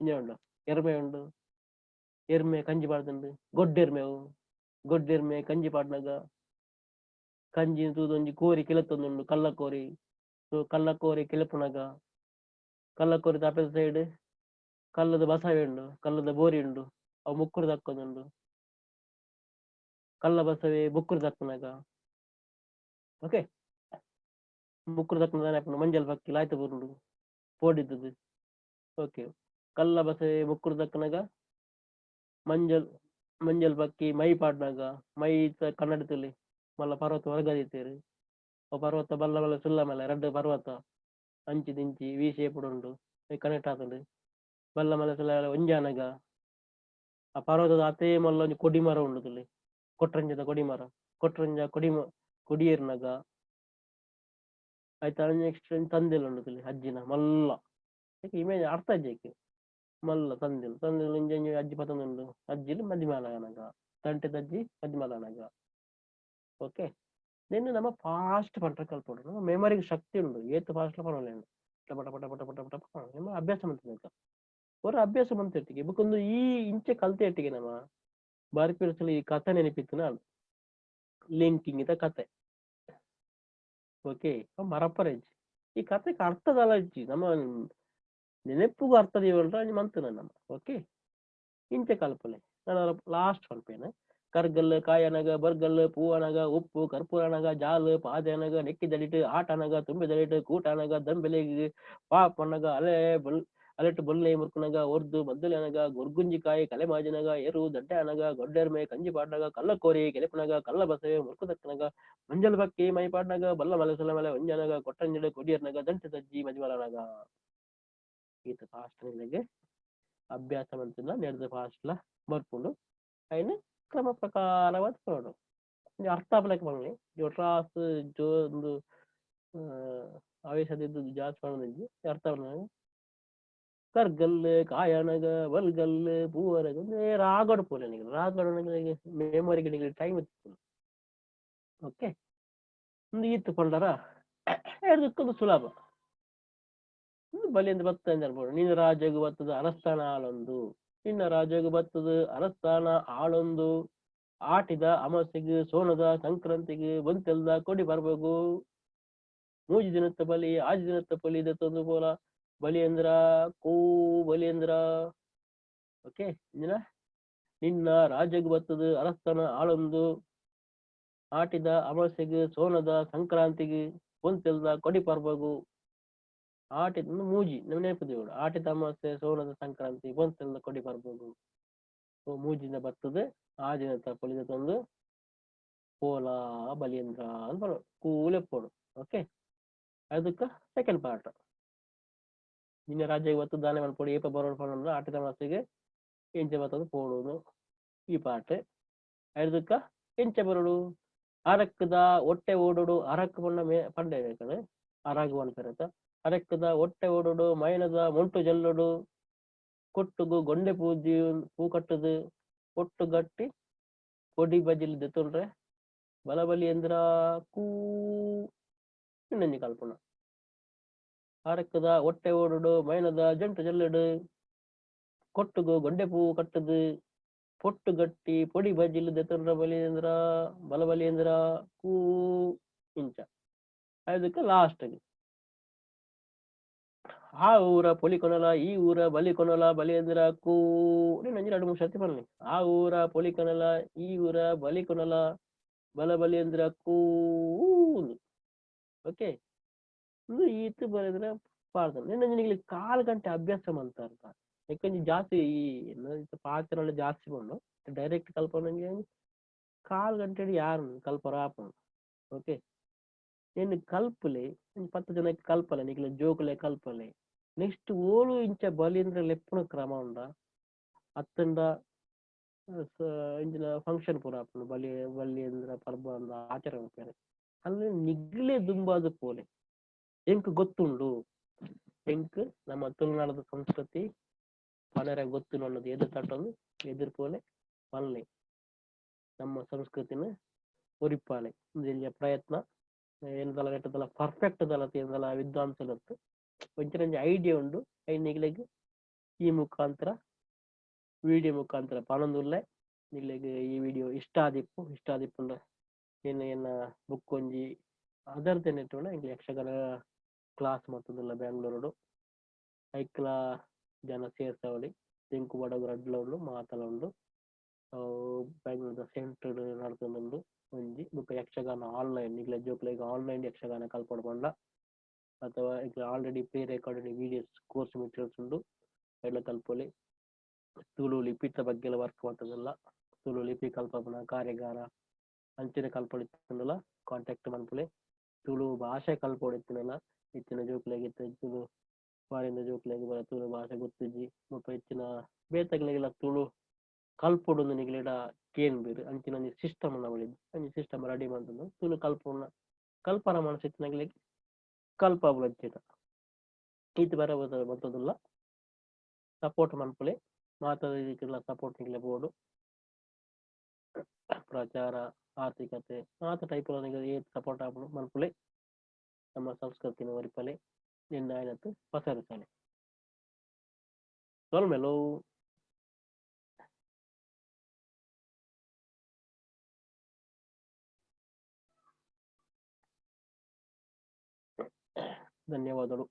ಇಂಜ ಉಂಡು ಎರ್ಮೆ ಉಂಡು, ಎರ್ಮೆ ಕಂಜಿ ಪಾಡ್ದುಂಡು, ಗೊಡ್ಡೆರ್ಮೆ ಅವು, ಗೊಡ್ಡೆರ್ಮೆ ಕಂಜಿ ಪಾಡ್ನಗ ಕಂಜಿ ತೂದೊಂಜಿ ಕೋರಿ ಕಿಲತ್ತೊಂದುಂಡು, ಕಲ್ಲ ಕೋರಿ, ಸೊ ಕಲ್ಲ ಕೋರಿ ಕಿಲಪುನಗ ಕಲ್ಲ ಕೋರಿ ತಾಪೆದ ಸೈಡ್ ಕಲ್ಲದ ಬಸವೆ ಉಂಡು, ಕಲ್ಲದ ಬೋರಿ ಉಂಡು, ಅವು ಮುಕ್ಕುರು ದಕ್ಕೊಂದುಂಡು, ಕಲ್ಲ ಬಸವೆ ಬುಕ್ಕುರು ದಕ್ಕುನಗ ಓಕೆ ಮುಕ್ಕುರು ದಕ್ಕುನ ಮಂಜಲ್ ಪಕ್ಕಿ ಲಾಯ್ತ ಬರುಂಡು ಪೋಡಿದ್ದದು. ಓಕೆ ಕಲ್ಲ ಬಸವೆ ಮುಕ್ಕುರು ದಕ್ಕನಗ ಮಂಜಲ್ ಮಂಜಲ್ ಪಕ್ಕಿ ಮೈ ಪಾಡ್ನಾಗ ಮೈ ಕನ್ನಡದಲ್ಲಿ ಮಲ್ಲ ಪರ್ವತ ಹೊರಗದಿತ್ತೇರು, ಪರ್ವತ ಬಲ್ಲ ಬಲ್ಲ ಸುಲ್ಲ ಮಲ್ಲ ರಡ್ಡು ಪರ್ವತ ಅಂಚಿ ದಿಂಚಿ ವಿ ಶೇಪ್ ಉಂಡು ಕನೆಕ್ಟ್ ಆತುಂಡು, ಬಲ್ಲ ಮಲ್ಲ ಸುಲ್ಲ ಒಂಜಾನಗ ಆ ಪರ್ವತದ ಅತೇ ಮಲ್ಲ ಒಂಜಿ ಕೊಡಿ ಮರ ಉಂಡು ತುಲಿ, ಕೊಟ್ರಂಜದ ಕೊಡಿ ಮರ, ಕೊಟ್ರಂಜ ಕೊಡಿ ಕೊಡಿಯೇರ್ನಾಗ ಆಯ್ತಾ. ನೆಕ್ಸ್ಟ್ ತಂದೆಲ್ ಉಂಡು ತುಲಿ ಅಜ್ಜಿನ ಮಲ್ಲ ಇಮೇಜ್ ಅರ್ಥ ಅಜ್ಜಕ್ಕೆ ಮಲ್ಲ ತಂದೆಲ್, ತಂದೆಲ್ ಒಂಜಿ ಒಂಜಿ ಅಜ್ಜಿ ಪತೊಂದುಂಡು, ಅಜ್ಜಿಲು ಮದಿಮಾಲನಗ ತಂಟೆದ ಅಜ್ಜಿ ಮದಿಮಾಲನಗ. ಓಕೆ ನಿನ್ನ ನಮ್ಮ ಫಾಸ್ಟ್ ಪಂಟ ಕಲ್ಪೊಡು, ನಮ್ಮ ಮೆಮೊರಿಗೆ ಶಕ್ತಿ ಉಂಡು, ಏತ್ ಫಾಸ್ಟ್ ಪನೊಲಿ ಪಟ ಪಟ ಪಟ ಪಟ ಪಟ ಪಟ ನಿಮ್ಮ ಅಭ್ಯಾಸ ಮಂತುನಕ ಹೊರ ಅಭ್ಯಾಸ ಮಂತಿಟ್ಟಿಗೆ ಬೊಕೊಂದು ಈ ಇಂಚೆ ಕಲ್ತೆ ಇಟ್ಟಿಗೆ ನಮ್ಮ ಬಾರಿ ಈ ಕಥೆ ನೆನಪಿತ್ತು ಲಿಂಕಿಂಗ್ ಇದ ಕತೆ. ಓಕೆ ಮರಪರೆಜ್ ಈ ಕತೆಗೆ ಅರ್ಥದಲ್ಲ ಇಜ್ಜಿ ನಮ್ಮ ನೆನಪುಗು ಅರ್ಥ ದೀವಲ್ರ ಮಂತುನ ನಮ್ಮ. ಓಕೆ ಇಂಚೆ ಕಲ್ಪಲೆ ನಾನು ಲಾಸ್ಟ್ ಪನ್ಪೇನೆ. ಕರ್ಗಲ್ಲು ಕಾಯನಗ ಬರ್ಗಲ್ಲು ಪೂವನಗ ಉಪ್ಪು ಕರ್ಪೂರನಗ ಜಾಲು ಪಾದೆನಗ ನೆಕ್ಕಿದಡಿಟ್ ಆಟನಗ ತುಂಬಿದಡಿಟ್ ಕೂಟನಗ ದಂಬೆಲೆಗ್ ಪಾಪನಗ ಅಲೆ ಬಲ್ ಅಲೆಟ್ ಬೊಲ್ಲೆ ಮುರ್ಕುನಗ ಒರ್ದು ಮದ್ದಲೆನಗ ಗುರ್ಗುಂಜಿಕಾಯಿ ಕಲೆಮಾಜಿನಗ ಎರು ದಡ್ಡೆ ಅನಗ ಗೊಡ್ಡೆರ್ಮೆ ಕಂಜಿ ಪಾಡ್ನಗ ಕಲ್ಲಕೋರಿ ಕೆಲೆಪುನಗ ಕಲ್ಲ ಬಸವೆ ಮುರ್ಕು ದಕ್ಕನಗ ಮಂಜಲ್ ಬಕ್ಕಿ ಮೈ ಪಾಡ್ನಗ ಬಲ್ಲ ಮಲೆ ಸುಲ ಮಲೆ ಒಂಜನಗ ಕೊಟ್ಟಂಜಡ ಕೊಡಿಯರ್ನಗ ದಂಟೆ ತಜ್ಜಿ ಮಜಿಮಲನಗ. ಈತ ಫಾಸ್ಟ್ ನಿಮಗೆ ಅಭ್ಯಾಸ ಮಂತಿನ ನೆಡ್ದು ಫಾಸ್ಟ್ಲ ಬರ್ಪುಂಡು ಐನ್ ಕ್ರಮ ಪ್ರಕಾರವಾದ ಪನೊಡು ಅರ್ಥ ಆಪುಲೆಕ ಪನೊಲಿ ಜೊಟ್ರಾಸ್ ಜೋ ಒಂದು ಆವೇಶದಿದ್ದು ಜಾಸ್ತಿ ಪನೊಂದಿಜ್ಜಿ ಅರ್ಥ ಆಪುನ. ಕರ್ಗಲ್ಲು ಕಾಯನಗ ಬಲ್ಗಲ್ಲು ಪೂವನಗ ರಾಗಡ್ ಪೋಲೆ ನಿಗಲ್ ರಾಗಡ್ ಮೆಮೊರಿಗೆ ನಿಗಲ್ ಟೈಮ್ ಇತ್ತು. ಓಕೆ ಒಂದು ಈತ್ ಪಂಡರ ಎಡ್ದಕ್ಕೊಂದು ಸುಲಭ ಬಲಿಯಂದು ಬತ್ತ ಅನ್ಬೋದು. ನಿನ್ನ ರಾಜಗು ಬತ್ತದ ಅರಸ್ತಾನ ಆಳೊಂದು, ನಿನ್ನ ರಾಜಗು ಬತ್ತದ ಅರಸ್ತಾನ ಆಳೊಂದು, ಆಟಿದ ಅಮಾಸೆಗ್ ಸೋನದ ಸಂಕ್ರಾಂತಿಗ್ ಬಂತೆಲ್ದ ಕೊಡಿ ಬರ್ಬೇಕು, ಮೂಜಿ ದಿನತ್ತ ಬಲಿ ಆಜಿ ದಿನತ್ತ ಬಲಿ ದತ್ತೊಂದು ಪೋಲ ಬಲಿಯಂದ್ರ ಕೂ ಬಲಿಯಂದ್ರ. ಓಕೆ ನಿನ್ನ ರಾಜಗ್ ಬತ್ತದ ಅರಸ್ತನ ಆಳೊಂದು, ಆಟಿದ ಅಮಾಸೆಗ್ ಸೋನದ ಸಂಕ್ರಾಂತಿಗ್ ಬೊಂತೆಲ್ದ ಕೊಡಿ ಪರ್ಬಗು, ಆಟಿದ ಮೂಜಿ ನಮ್ಮ ನೆನಪು ಆಟಿದ ಅಮಾಸೆ ಸೋನದ ಸಂಕ್ರಾಂತಿ ಬೊಂತೆಲ್ದ ಕೊಡಿ ಪರ್ಬಗು. ಮೂಜಿನ ಬತ್ತದ ಆ ದಿನತ್ತ ಪೊಲಿದ ತಂದು ಪೋಲ ಬಲಿಯಂದ್ರ ಅಂತ ಕೂಲೆಪ್ಪೋಡು. ಓಕೆ ಅದಕ್ಕ ಸೆಕೆಂಡ್ ಪಾರ್ಟ್ ನಿನ್ನ ರಾಜ್ಯ ಇವತ್ತು ದಾನೆ ಮಲ್ಪೊಡು ಏಪ ಬರೋಡು ಪಂಡ ಆಟಿದ ಅಮಾಸೆಗೆ ಎಂಚ ಬತ್ತದ ಪೋಡುನು ಈ ಪಾರ್ಟ್. ಅದಕ್ಕ ಎಂಚ ಬರೋಡು ಅರಕ್ಕದ ಒಟ್ಟೆ ಓಡೋಡು ಅರಕ್ ಪಂಡ ಮೇ ಪಂಡೆ ಕಣೆ ಅರಾಗು ಅನ್ಪೆರತ ಅರಕ್ಕದ ಒಟ್ಟೆ ಓಡೋಡು ಮೈನದ ಮೊಂಟು ಜಲ್ಲೋಡು ಕೊಟ್ಟುಗು ಗೊಂಡೆ ಪೂ ಪೂ ಕಟ್ಟುದು ಪೊಟ್ಟು ಗಟ್ಟಿ ಪೊಡಿ ಬಜಿಲ್ ದೆತೊನ್ರೆ ಬಲ ಬಲಿ ಎಂದ್ರ ಕೂ ಇನ್ನೊಂಜಿ ಕಲ್ಪುನ. ಅರಕ್ಕದ ಒಟ್ಟೆ ಓಡುಡು ಮೈನದ ಜಂಟು ಜಲ್ಲುಡು ಕೊಟ್ಟುಗು ಗೊಂಡೆ ಪೂ ಕಟ್ಟುದು ಪೊಟ್ಟು ಗಟ್ಟಿ ಪೊಡಿ ಬಜಿಲ್ ದೆತೊನ್ರ ಬಲಿಯೇಂದ್ರ ಬಲ ಬಲಿಯೇಂದ್ರ ಕೂ ಇಂಚ. ಅದಕ್ಕೆ ಲಾಸ್ಟ್ ಆ ಊರ ಪೊಲಿ ಕೊನಲ ಈ ಊರ ಬಲಿ ಕೊನಲ ಬಲಿಯೇಂದ್ರ ಕೂ ನಂಜಿ ಎರಡು ಮೂರು ಸರ್ತಿ ಬನ್ನಿ. ಆ ಊರ ಪೊಲಿ ಕೊನಲ ಈ ಊರ ಬಲಿ ಕೊನಲ ಬಲ ಬಲಿಯೇಂದ್ರ ಕೂ. ಓಕೆ, ಇದು ಈತ್ ಬರೆದ್ರೆ ಪಾಡ್ದನ ನಿನ್ನ ಕಾಲು ಗಂಟೆ ಅಭ್ಯಾಸ ಮಂತಾರ. ಯಾಕಂದ್ರೆ ಜಾಸ್ತಿ ಈ ಪಾತ್ರ ಜಾಸ್ತಿ ಬಂದು ಡೈರೆಕ್ಟ್ ಕಲ್ಪನೆ ಕಾಲು ಗಂಟೆ ಯಾರು ಕಲ್ಪರ ಆಪುಂಡು. ಓಕೆ, నేను ಕಲ್ಪಲೆ 10 ಜನಕ್ಕೆ ಕಲ್ಪಲೆ ನಿಕ್ಲೆ ಜೋಕುಲೆ ಕಲ್ಪಲೆ. ನೆಕ್ಸ್ಟ್ ಓಲು ಇಂಚ ಬಲಿಂದ್ರ ಲೆಪ್ಪುನ ಕ್ರಮ ಉಂಡ ಅತ್ತಂಡ ಇಂಚಿನ ಫಂಕ್ಷನ್ ಪೂರ ಆಪುಂಡು. ಬಲಿ ಬಲಿಂದ್ರ ಪರ್ಬ ಅಂದ ಆಚರಣೆ ಮನ್ಪುವೆರ್. ಅಲ್ಲಿ ನಿಗ್ಲೆ ದುಂಬಾದ್ ಪೋಲೆ ಎಂಕ್ ಗೊತ್ತುಂಡು, ಎಂಕ್ ನಮ್ಮ ತುಳುನಾಡದ ಸಂಸ್ಕೃತಿ ಪನರೆ ಗೊತ್ತುಂಡು ಅನ್ನೋದು ಎದುರು ತಟ್ಟೊಂದು ಎದುರು ಪೋಲೆ ಪನ್ಲೆ ನಮ್ಮ ಸಂಸ್ಕೃತಿನ ಒರಿಪಾಲೆ. ಉಂದು ಪ್ರಯತ್ನ ಏನದಲ್ಲ ನೆಟ್ಟದಲ್ಲ ಪರ್ಫೆಕ್ಟ್ ದಲತ ಏನದಲ್ಲ ವಿದ್ವಾಂಸಲತ್ತು ಒಂಚೊಂಜಿ ಐಡಿಯಾ ಉಂಡು. ಐನ್ ನಿಗ್ಲೆಗ್ ಈ ಮುಖಾಂತರ ವಿಡಿಯೋ ಮುಖಾಂತರ ಪನೊಂದುಲ್ಲೆ. ನಿಗ್ಲೆಗ್ ಈ ವಿಡಿಯೋ ಇಷ್ಟ ಆದಿಪ್ಪು, ಇಷ್ಟ ಆದಿಪ್ಪುಂಡ ಏನ ಎನ್ನ ಬುಕ್ ಒಂಜಿ ಅದರ್ ದೆನ್ ಇಟ್ಟುಂಡ ಎಂಕ್ಲೆ ಯಕ್ಷಗಾನ ಕ್ಲಾಸ್ ಮಲ್ತೊಂದುಲ್ಲ ಬ್ಯಾಂಗ್ಳೂರುಡು. ಐಕ್ಲ ಜನ ಸೇರ್ಸವೊಲಿ ತೆಂಕು ಬಡಗು ರಡ್ಡ್ಲ ಉಂಡು ಮಾತಲ ಉಂಡು. ಬ್ಯಾಂಗ್ಳೂರ್ದ ಸೆಂಟರ್ಡ್ ನಡತೊಂದುಂಡು ಒಂಜಿ ಬೊಕ ಯಕ್ಷಗಾನ ಆನ್ಲೈನ್ ನಿಕ್ಲೆ ಜೋಕ್ಲೆಗ್ ಆನ್ಲೈನ್ ಯಕ್ಷಗಾನ ಕಲ್ಪೊಡು ಪಂಡ ಅಥವಾ ಎಂಕ್ಲೆ already pre recorded videos course materials ಉಂಡು ಐಲ ಕಲ್ಪೊಲಿ. ತುಳು ಲಿಪಿತ ಬಗ್ಗೆಲ ವರ್ಕ್ ಮಲ್ತೊಂದುಲ್ಲ, ತುಳು ಲಿಪಿ ಕಲ್ಪಪುನ ಕಾರ್ಯಾಗಾರ ಅಂಚನೆ ಕಲ್ಪೊಡು ಕಾಂಟ್ಯಾಕ್ಟ್ ಮನ್ಪುಲೆ. ತುಳು ಭಾಷೆ ಕಲ್ಪೊಡು ಇತ್ತಿನಲ ಇತ್ತಿನ ಜೋಕ್ಲೆಗ್ ಇತ್ತೆ ತುಳು ಫಾರಿನ್ ದ ಜೋಕ್ಲೆಗ್ ಪೂರ ತುಳು ಭಾಷೆ ಗೊತ್ತಿಜ್ಜಿ ಬೊಕ ಇತ್ತಿನ ಬೇತೆಗ್ಲೆಗೆಲ ತುಳು ಕಲ್ಪೊಡು ನಿಕ್ಲೆಡ ಕೇನ್ಬೆರ್. ಅಂಚಿನ ಒಂಜಿ ಸಿಸ್ಟಮ್ ನವಳಿದ್ ಒಂಜಿ ಸಿಸ್ಟಮ್ ರೆಡಿ ಮಲ್ತೊಂದು ತುಳು ಕಲ್ಪುನ ಕಲ್ಪನ ಮನಸ್ಸು ಇತ್ತಿನಕ್ಲೆಗ್ ಕಲ್ಪವುಲು ಅಂಚಿನ ಈತ್ ಬರ ಮಲ್ತೊಂದುಲ್ಲ. ಸಪೋರ್ಟ್ ಮನ್ಪುಲೆ ಮಾತ ರೀತಿಲ ಸಪೋರ್ಟ್ ನಿಕ್ಲೆ ಬೋಡು. ಪ್ರಚಾರ ಆರ್ಥಿಕತೆ ಮಾತ ಟೈಪ್ ಏತ್ ಸಪೋರ್ಟ್ ಆಪುಂಡು ಮನ್ಪುಲೆ. ನಮ್ಮ ಸಂಸ್ಕೃತಿನ ಒರಿಪಲೆ ನಿನ್ನ ಆಯ್ನತ್ ಪಸರಿಸಲೆ. ಸೊಲ್ಮೆಲು. ಧನ್ಯವಾದಗಳು.